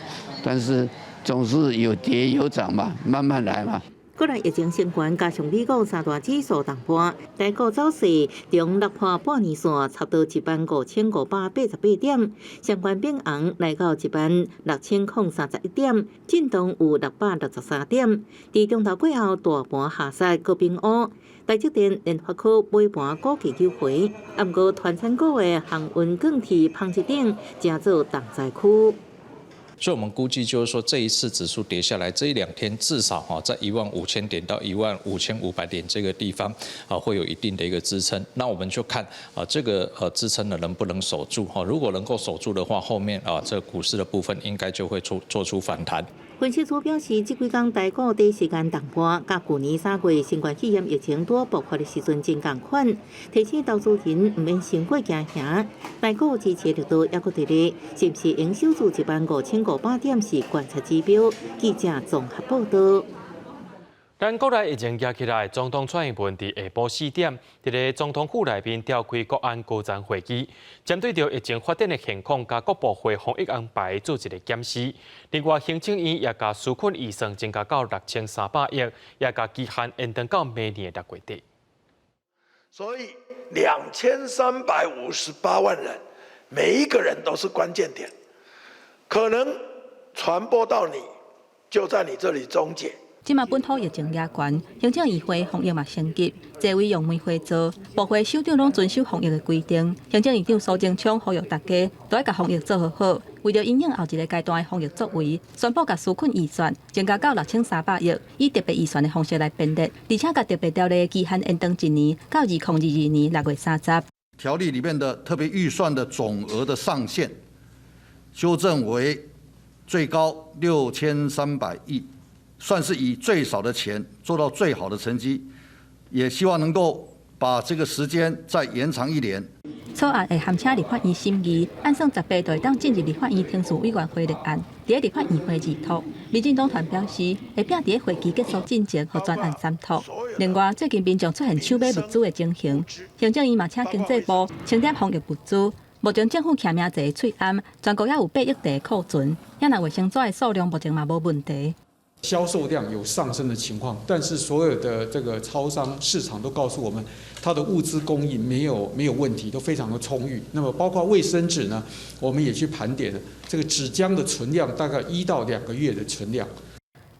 Speaker 25: 但是總是有跌有漲嘛，慢慢來嘛。
Speaker 3: 國內疫情升懸，加上美國三大指數重盤，台股走勢重落破半年線，差不多15,588點，相關變紅來到16,031點，震盪有663點。佇中晝過後，大盤下殺，閣變烏。台積電、聯發科尾盤股價扭回，毋過傳產股的航運、鋼鐵、紡織等，成做重災區。
Speaker 11: 所以，我們估計就是說，這一次指數跌下來，這一兩天至少哈，在15,000點到15,500點這個地方啊，會有一定的一個支撐。那我們就看啊，這個支撐呢能不能守住哈？如果能夠守住的話，後面啊，這個股市的部分應該就會做出反彈。
Speaker 3: 分析師表示，這幾工台股短時間重盤，佮舊年3月新冠肺炎疫情拄爆發的時陣真仝款，提醒投資人毋免傷過驚嚇。台股支持力度猶閣佇咧，是毋是會守住15,500點是觀察指標。記者綜合報道。
Speaker 1: 咱國內疫情加起來，總統蔡英文佇下晡4點，佇咧總統府內面召開國安高層會議，針對著疫情發展的現況，佮各部會防疫安排做一个檢視。另外，行政院也共紓困預算增加到6300億，也共期限延長到明年的6月底。
Speaker 13: 所以，2358萬人，每一個人都是關鍵點，可能傳播到你，就在你這裡終結。
Speaker 29: 這馬本土疫情也懸，行政院會防疫嘛升級，座位用梅花座，部會首長攏遵守防疫的規定。行政院長蘇貞昌呼籲大家都愛共防疫做好好，為著因應後一个階段的防疫作為，宣布共紓困預算增加到6300億，以特別預算的方式來編列，而且共特別條例期限延長一年，到2022年6月30。
Speaker 14: 條例裡面的特別預算的總額的上限修正為最高6300億。算是以最少的錢做到最好的成績，也希望能夠把這個時間再延長一年。
Speaker 29: 草案會函請立法院審議，按算18就會當進入立法院程序委員會立案，佇咧立法院會議通。民進黨團表示，會拚佇咧會期結束進前，予全案三讀。另外，最近民眾出現搶買物資的情形，行政院嘛請經濟部清點防疫物資。目前政府徛名濟喙罨，全國猶有8億袋庫存，遐若衛生紙的數量目前嘛無問題。
Speaker 15: 銷售量有上升的情況，但是所有的這個超商市場都告訴我們，它的物資供應沒有問題，都非常的充裕。那麼包括衛生紙呢，我們也去盤點了，這個紙漿的存量大概1到2個月的存量。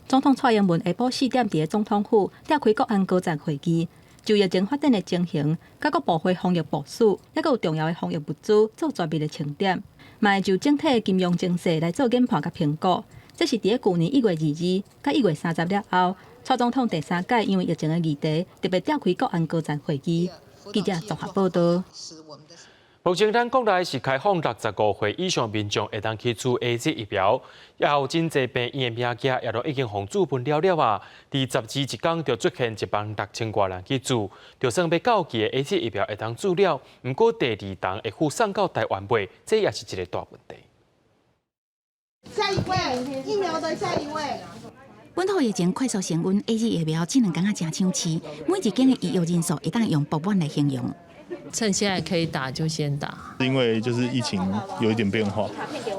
Speaker 29: 總統蔡英文下晡4點佇咧總統府召開國安高層會議，就疫情發展的情形，佮各部會防疫部署，猶閣有重要的防疫物資做全面的清點，嘛會就整體的金融情勢來做研判佮評估。這是佇咧舊年1月22佮1月30了後，蔡總統第三擺因為疫情的議題，特別召開國安高層會議。記者綜合報道。
Speaker 1: 目前咱國內是開放65歲以上民眾會當去注 AZ 疫苗，也有真濟病院的名額也都已經予注分了了啊！佇12一工就出現1萬6千外人去注，就算欲到期的 AZ 疫苗會當注了，毋過第二筒會付送到台灣未？這也是一个大問題。
Speaker 21: 下一位，疫苗的下一位。
Speaker 4: 本土疫情快速升溫，AZ 疫苗這兩工仔誠搶市，每一間的預約人數會當用爆滿來形容。
Speaker 16: 趁現在可以打就先打。
Speaker 18: 因為就是疫情有一點變化，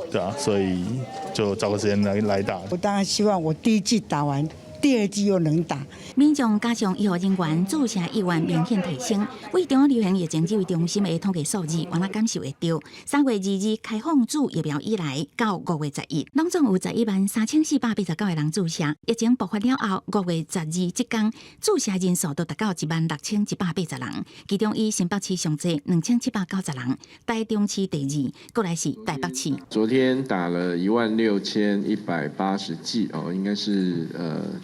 Speaker 18: 對啊，所以就找個時間來打。
Speaker 19: 我當然希望我第一劑打完，第二劑又能打。
Speaker 4: 民眾加上醫護人員注射意願明顯提升，為中央流行疫情指揮中心的統計數字，我感受會著。3月22開放注疫苗以來，到5月11，攏總有113,489個人注射。疫情爆發了後，5月12這工注射人數都達到16,180人，其中以新北市上濟2790人，台中市第二，過來是台北市。
Speaker 25: 昨天打了16,180劑哦，應該是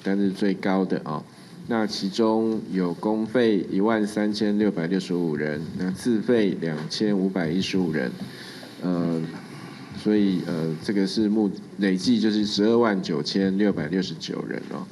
Speaker 25: 單日最高的哦。那其中有公費13,665人，那自費2,515人，所以這個是目累計就是129,669人哦。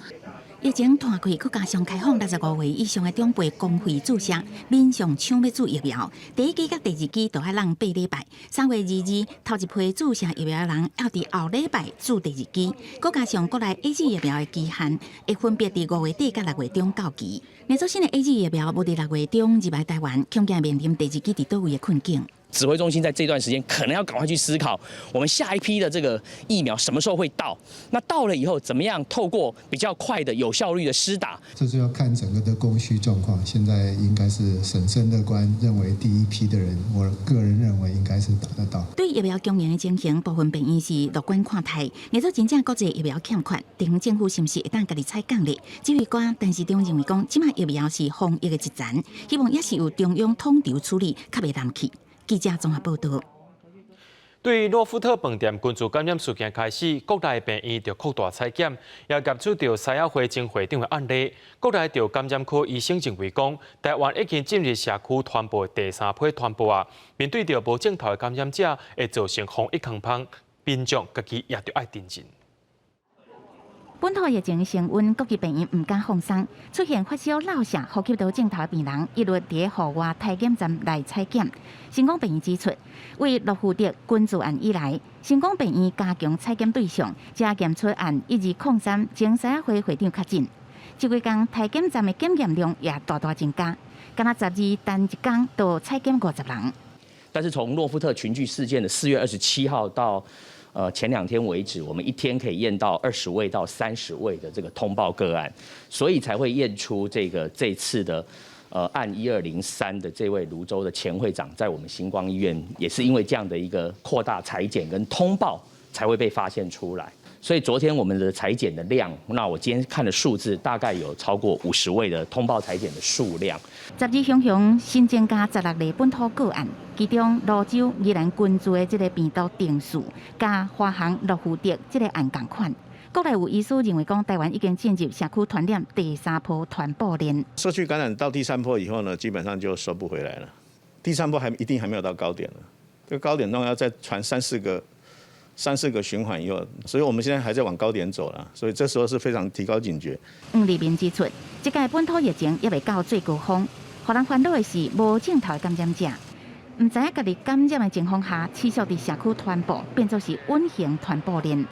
Speaker 4: 疫情拖開，閣加上開放65歲以上的長輩公費注射，民眾搶欲注疫苗。第一劑佮第二劑都愛等8禮拜。3月22頭一批注射疫苗的人，要佇後禮拜注第二劑。閣加上國內 AZ 疫苗的期限，會分別佇5月底佮6月中到期。若做新的 AZ 疫苗無佇6月中入來台灣，恐驚面臨第二劑佇佗位的困境。
Speaker 2: 指揮中心在這段時間可能要趕快去思考，我們下一批的這個疫苗什麼時候會到？那到了以後，怎麼樣透過比較快的、有效率的施打？
Speaker 6: 這是要看整個的供需狀況。現在應該是審慎樂觀，認為第一批的人，我個人認為應該是打得到。
Speaker 4: 對疫苗供應的情形，部分病院是樂觀看待。若說真正國際疫苗欠缺，地方政府是毋是會當家己採購咧？指揮官陳時中認為講，這擺疫苗是防疫的一環，希望也是有中央統籌處理，較袂濫去。記者綜合報道。
Speaker 1: 對諾富特飯店群聚感染事件開始，國內病院就擴大採檢，也檢出著獅仔會前會長的案例。國內著感染科醫生認為講，台灣已經進入社區傳播第三波傳播啊。面對著無症頭的感染者，會造成防疫空縫，民眾家己也著愛謹慎。
Speaker 4: 本土疫情升溫，各級病院毋敢放鬆，出現發燒、落瀉、呼吸道症頭的病人，一律佇戶外篩檢站來採檢。新光病院指出，為諾富特群聚案以來，新光病院加強採檢對象，才檢出案1203前獅仔會會長確診。這幾工篩檢站的檢驗量也大大增加，敢若12單一工就採檢50人。
Speaker 2: 但是從諾富特群聚事件的4月27號到前2天為止，我們一天可以驗到20位到30位的這個通報個案，所以才會驗出這個這次的案1203的這位蘆洲的前會長，在我們新光醫院也是因為這樣的一個擴大採檢跟通報，才會被發現出來。所以昨天我們的採檢的量，那我今天看的數字大概有超過50位的通報採檢的數量。
Speaker 4: 十二雄雄新增加16例本土個案，其中蘆洲宜蘭群聚的這个病毒定序，佮華航諾富特這个案仝款。國內有醫師認為講，台灣已經進入社區傳染第三波傳播鏈。
Speaker 7: 社區感染到第三波以後呢，基本上就收不回來了。第三波還一定還沒有到高點了，這個高點都要再傳三四個循環以後，所以我們現在還在往高點走了，所以這時候是非常提高警覺。
Speaker 4: 黃立明指出，這屆本土疫情猶未到最高峰，予人煩惱的是無症頭的感染者，毋知影家己感染的情況下，持續佇社區傳播，變做是隱形傳播鏈。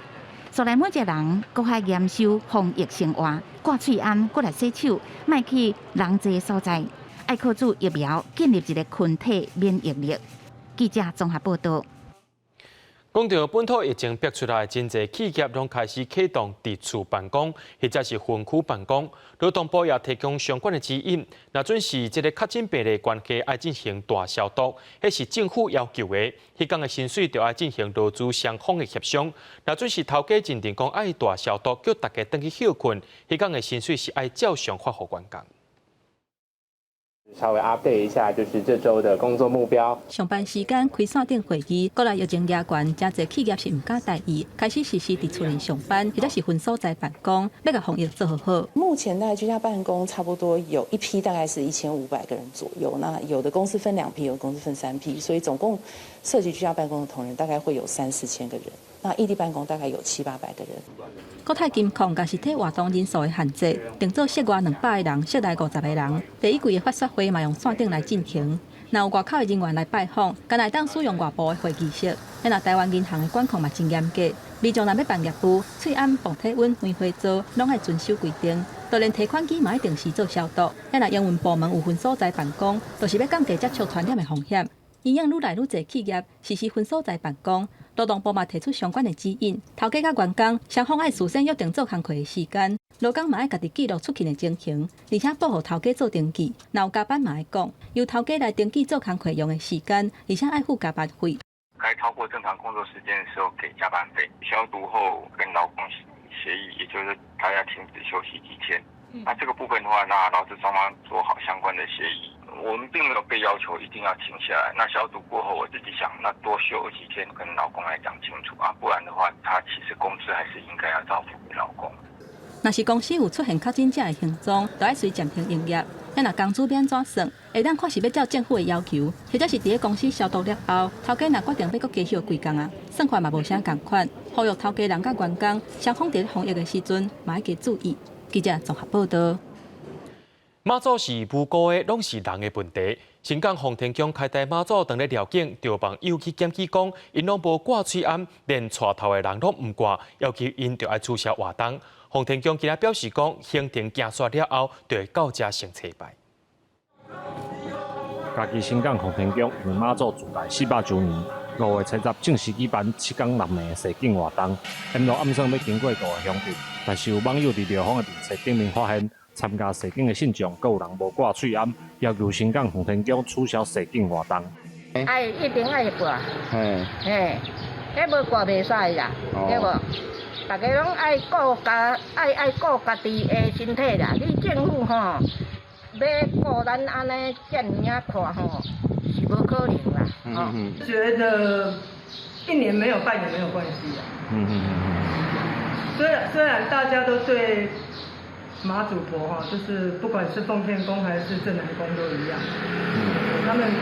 Speaker 4: 所以每一個人閣較嚴守防疫生活，掛喙罨，閣來洗手，莫去人濟所在，愛靠注疫苗建立一個群體免疫力。記者綜合報道。
Speaker 1: 講到本土疫情逼出來，真濟企業攏開始啟動佇厝辦公，或者是分區辦公。勞動部也提供相關的指引。若準是這个確診病例關係，愛進行大消毒，彼是政府要求的。彼工的薪水就愛進行勞資雙方的協商。若準是頭家認定講愛大消毒，叫大家轉去歇睏，彼工的薪水是愛照常發予員工。
Speaker 17: 稍微 update 一下，就是這週的工作目標。
Speaker 29: 上班時間開線頂會議，國內疫情嚴懸，誠濟企業是毋敢大意，開始實施佇厝內上班，或者是分所在辦公，欲共防疫做好好。
Speaker 20: 目前大概居家辦公差不多有一批，大概是1500個人左右。那有的公司分兩批，有的公司分三批，所以總共涉及居家辦公的同仁大概會有三四千個人。那異地辦公大概有七八百個人。
Speaker 29: 國泰金控共實體活動人數的限制，定做室外200個人，室內50個人。第一季的發說會嘛用線頂來進行。若有外口的人員來拜訪，干焦會當使用外部的會議室。若台灣銀行的管控嘛真嚴格，民眾若欲辦業務，喙罨、磅體溫、梅花座，攏愛遵守規定。就連提款機嘛愛定時做消毒。若營運部門有分所在辦公，就是欲降低接觸傳染的風險。因應愈來愈濟企業實施分所在辦公，勞動部嘛提出相關的指引，頭家佮員工雙方愛事先約定做工課的時間，勞工嘛愛家己記錄出勤的情形，而且報予頭家做登記。若有加班嘛愛講，由頭家來登記做工課用的時間，而且愛付加班費。
Speaker 22: 該超過正常工作時間的時候給加班費。消毒後跟勞工協議，也就是他要停止休息幾天。那這個部分的話，那勞資雙方做好相關的協議。我們並沒有被要求一定要停下來。那消毒過後，我自己想，那多休幾天，跟勞工來講清楚啊，不然的話，他其實工資還是應該要照付給勞工。
Speaker 29: 若是公司有出現確診者的行蹤，就愛隨暫停營業。若工資欲按怎算，會當看是欲照政府的要求，或者是佇咧公司消毒了後，頭家若決定欲閣加休幾工啊，算法嘛無啥仝款。呼籲頭家人佮員工雙方佇咧防疫的時陣，嘛愛加注意。記者綜合報道。
Speaker 1: 媽祖是無辜的，攏是人的問題。新港奉天宮開台媽祖當咧寮境，著網友去檢舉講，𪜶攏無掛喙罨，連帶頭的人攏毋掛，要求𪜶著愛取消活動。奉天宮今仔表示講，行程行煞了後，就會到遮先祭拜。
Speaker 5: 嘉義新港奉天宮因為媽祖自誕400週年，5月70正式舉辦七工六暝的誓敬活動。沿路暗算欲經過五個鄉鎮，但是有網友佇廟方的面冊頂面發現，參加誓敬的信眾，閣有人無掛喙罨，要求新港奉天宮取消誓敬活動。
Speaker 8: 愛一定愛掛，嘿，彼無掛袂使啦，對無？大家攏愛顧家，愛愛顧家己的身體啦。你政府吼，欲顧咱按呢遮爾仔看吼，是無可能啦。
Speaker 9: 吼，覺得一年沒有辦也沒有關係啊。雖然大家都對媽祖婆哈，就是不管是奉天宮還是鎮南宮都一樣，他們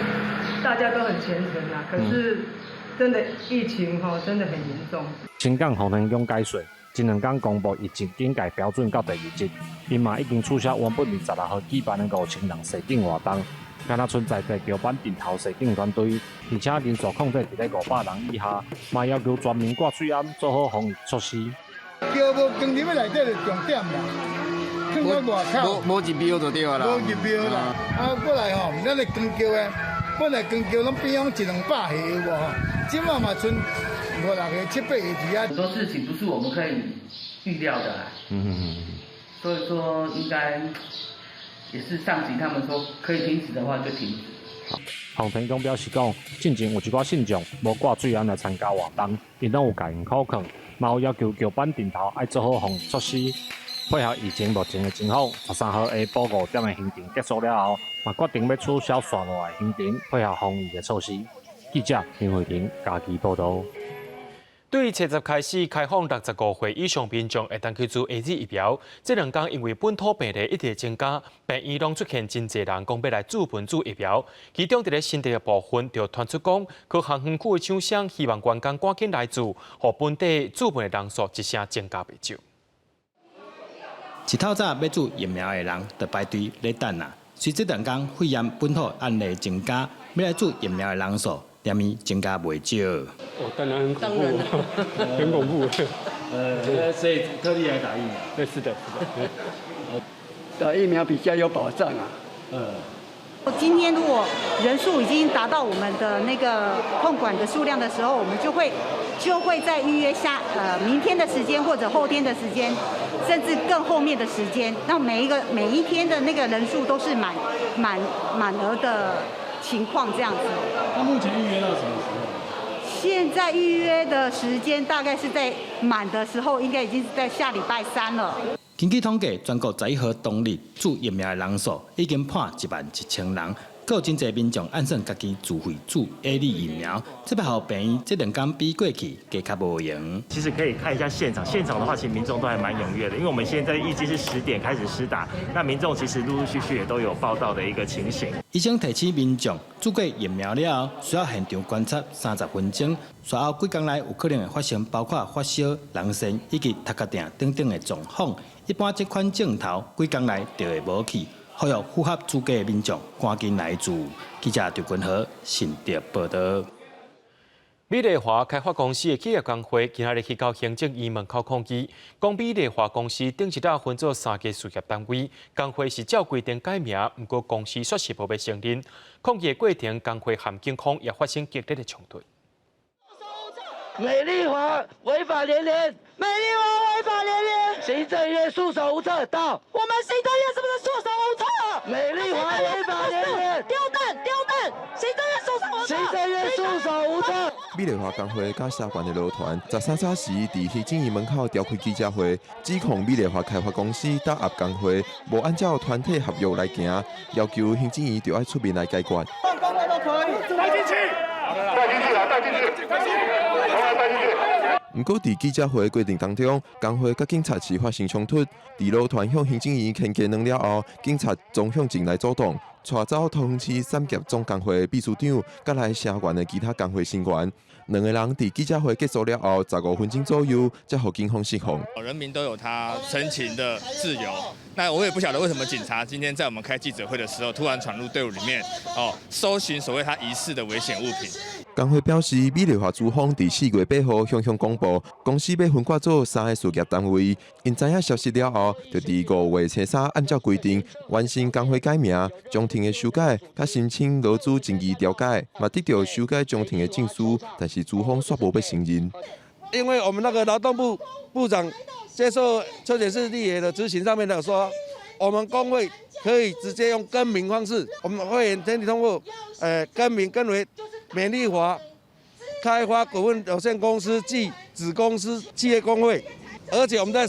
Speaker 9: 大家都很虔誠啊。可是真的疫情哈，真的很嚴重。
Speaker 5: 新港奉天宮解說，前兩工公布疫情警戒標準到第二級，𪜶嘛已經取消原本佇16號舉辦的5000人誓敬活動，敢若賰在地轎板陣頭誓敬團隊，而且人數控制佇咧500人以下，嘛要求全民掛喙罨，做好防疫措施。
Speaker 10: 轎無扛入去內底就重點啦，囥佇外口。
Speaker 12: 無入廟就對啦。
Speaker 10: 無入廟啦，啊，過來吼，咱的扛轎的，本來扛轎攏變講一兩百個有無吼？這馬嘛賰五六個、七八個佇遐。
Speaker 23: 很多事情不是我們可以預料的啦。所以說應該也是上級他們說可以停止的話就停止。
Speaker 5: 奉天宮表示講，進前有一寡信眾無掛喙罨來參加活動，𪜶攏有共𪜶口勸，嘛有要求轎板陣頭愛做好防疫措施，配合疫情目前的情況。13號下晡5點的行程結束了後，嘛決定欲取消紲落來的行程，配合防疫的措施。記者林慧婷嘉義報導。
Speaker 1: 對七十開始開放65歲以上民眾會當去注 AZ 疫苗，這兩工因為本土病例一直增加，病院攏出現真濟人講欲來自噴注疫苗。其中佇咧新竹的部分，就傳出講，科學園區的廠商希望員工趕緊來注，予本地注噴的人數一聲增加袂少。
Speaker 26: 一透早欲注疫苗的人就排隊咧等啊。隨這兩工肺炎本土案例增加，欲來注疫苗的人數連綿增加袂少。
Speaker 27: 哦，當然很恐怖，很恐怖。
Speaker 26: 所以特地來打疫苗。
Speaker 27: 對，是的，是的。
Speaker 28: 打疫苗比較有保障啊。
Speaker 30: 今天如果人數已經達到我們的那個控管的數量的時候，我們就會再預約下明天的時間或者後天的時間，甚至更後面的時間。那每一天的那個人數都是滿滿滿額的情況，這樣子。
Speaker 27: 那目前預約到什麼時候？
Speaker 30: 現在預約的時間大概是在滿的時候，應該已經是在下禮拜三了。
Speaker 26: 根據統計，全國11號當日注疫苗的人數已經破11萬1千人，閣有真濟民眾按算家己自費注 AZ 疫苗，這擺予病院這兩工比過去加較無閒。
Speaker 31: 其實可以看一下現場，現場的話，其實民眾都還蠻踴躍的，因為我們現在預計是10點開始施打，那民眾其實陸陸續續也都有報到的一個情形。
Speaker 26: 醫生提醒民眾，注過疫苗了後，需要現場觀察30分鐘，隨後幾工內有可能會發生包括發燒、人眩以及頭殼疼等等的狀況。一般這款症頭幾工內就會無去，呼籲符合資格的民眾趕緊來注。記者張君和新竹報導。
Speaker 1: 美麗華開發公司的企業工會今仔日去到行政院門口抗議，講美麗華公司頂一禮分做三個事業單位，工會是照規定改名，毋過公司煞是無欲承認。抗議的過程，工會和警方也發生激烈的衝突。
Speaker 32: 美麗華違法連連，
Speaker 33: 美麗華違法連連，
Speaker 32: 行政院束手無策。到，
Speaker 33: 我們行政院是不是束手無策？
Speaker 32: 美麗華違法連連，
Speaker 33: 丟蛋丟蛋，行政院束手無策，
Speaker 32: 行政院束手無策。
Speaker 34: 美麗華工會佮相關的勞團，13早時佇行政院門口召開記者會，指控美麗華開發公司打壓工會，無按照團體合約來行，要求行政院著愛出面來解決。
Speaker 33: 放工會都可以，
Speaker 35: 帶進去，帶進去啊，帶進去，帶進去。
Speaker 34: 毋過，佇記者會過程當中，工會佮警察是發生衝突。佇勞團向行政院牽雞卵了後，警察衝向前來阻擋，帶走桃園市產業總工會秘書長，佮來聲援的其他工會成員。兩个人佇記者會結束了後，15分鐘左右，才予警方釋放。
Speaker 36: 人民都有他陳情的自由，
Speaker 2: 那我也不曉得為什麼警察今天在我們開記者會的時候，突然闖入隊伍裡面，哦，搜尋所謂他疑似的危險物品。
Speaker 34: 工會表示，美麗華資方佇4月8號向鄉公布，公司欲分割做三个事業單位。𪜶知影消息了後，就佇5月初三按照規定完成工會改名、章程的修改，佮申請勞資爭議調解，嘛得著修改章程的證書，但是資方煞無欲承認。
Speaker 3: 因為我們那個勞動部部長接受邱顯智立委的質詢上面有說，我們工會可以直接用更名方式，我們會員全體通過，更名更為美麗華開發股份有限公司暨子公司企業工會，而且我們在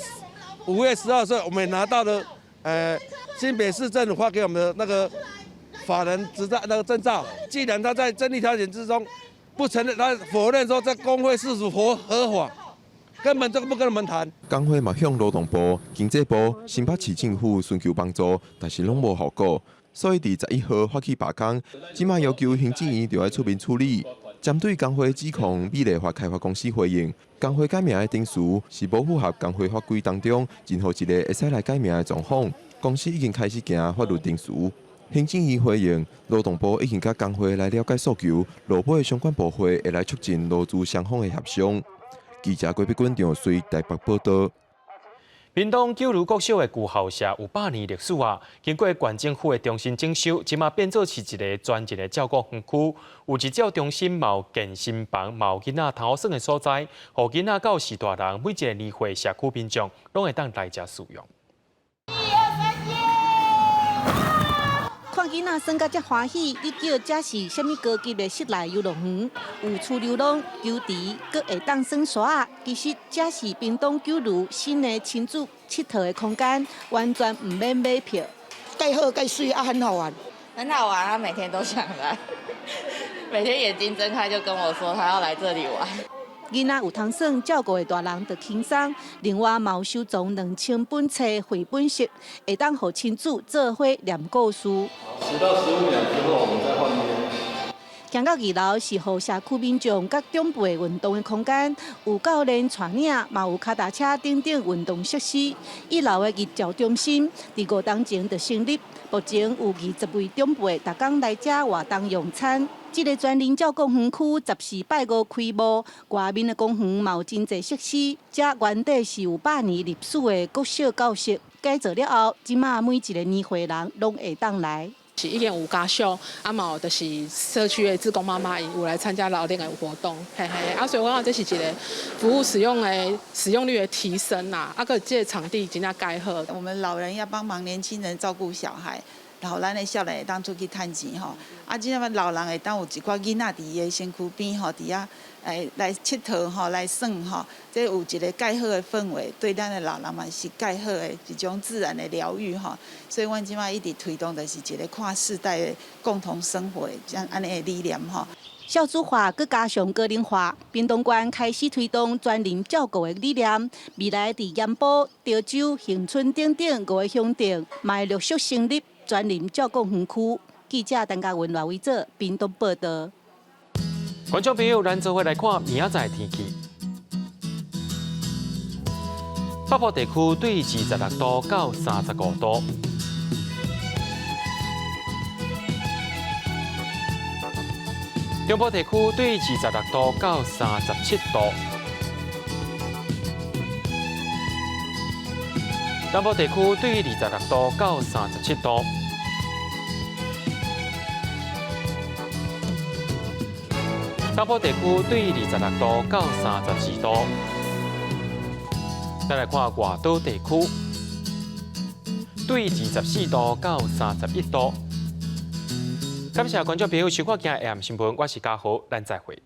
Speaker 3: 5月10號時候，我們也拿到了，新北市政府發給我們的那個法人執照那個證照。既然他在爭議調解之中不承認，他否認說這工會是否合法，根本就不跟我們談。
Speaker 34: 工會嘛向勞動部、經濟部、新北市政府尋求幫助，但是攏無效果。所以佇11號發起罷工，這馬要求行政院著愛出面處理。針對工會指控，美麗華開發公司回應，工會改名的程序是無符合工會法規當中任何一個會使來改名的狀況。公司已經開始行法律程序。行政院回應，勞動部已經佮工會來了解訴求，落尾相關部會會來促進勞資雙方的協商。記者郭碧君、張瑞台北報道。
Speaker 1: 屏東九如國小的舊校舍有100年歷史啊，經過縣政府的重新整修，這馬變做是一个專業的照顧園區。有日照中心，嘛有健身房，嘛有囡仔通好耍的所在，予囡仔到序大人，每一个年歲社區民眾攏會當來遮使用。
Speaker 6: 看囡仔耍甲遮歡喜，你叫這是啥物高級的室內遊樂園？有儲流廊、球池，閣會當耍沙。其實這是屏東九如新的親子𨑨迌的空間，完全毋免買票。
Speaker 7: 蓋好蓋媠啊，很好玩，
Speaker 11: 很好玩，他每天都想來，每天眼睛睜開就跟我說他要來這裡玩。
Speaker 6: 囡仔有通耍，照顧的大人就輕鬆。另外，嘛有收藏2000本冊繪本室，會當予親子做伙念故事。
Speaker 27: 10到15秒之後，我們再換邊。
Speaker 6: 行到2樓是予社區民眾佮長輩運動的空間，有教練帶領，嘛有跤踏車等等運動設施。1樓的日照中心，佇5冬前就成立，目前有20位長輩逐工來遮活動用餐。這个全齡照顧園區14拜五開幕，外面的公園嘛有真濟設施。這原底是有100年歷史的國小教室，改造了後，這馬每一个年歲人攏會當來。
Speaker 12: 是已經有家屬，啊嘛有就是社區的志工媽媽有來參加老齡的活動，嘿嘿，啊所以我感覺這是一个服務使用的使用率的提升啦，啊閣這个場地真正蓋好。
Speaker 13: 我們老人要幫忙年輕人照顧小孩，然後咱的少年會當出去趁錢吼，啊，這馬老人會當有一寡囡仔佇伊的身軀邊吼，佇遐來𨑨迌吼，來耍吼，這有一个蓋好的氛圍，對咱的老人嘛是蓋好的一種自然的療癒吼。所以，阮這馬一直推動的是一个跨世代的共同生活的這樣按呢的理念吼。
Speaker 6: 少子化閣加上高齡化，屏東縣開始推動全齡照顧的理念。未來佇鹽埔、潮州、恆春等等5个鄉鎮，嘛會陸續成立全齡照顧園區。記者陳嘉文、賴維哲，屏東報道。
Speaker 1: 觀眾朋友，咱做伙來看明仔載天氣。北部地區對26度到35度。中部地區對26度到37度。南部地區對26度到37度。東部地區對26度到32度。再來看外島地區，對24度到31度。感謝觀眾朋友收看今日 AM 新聞，我是嘉豪，咱再會。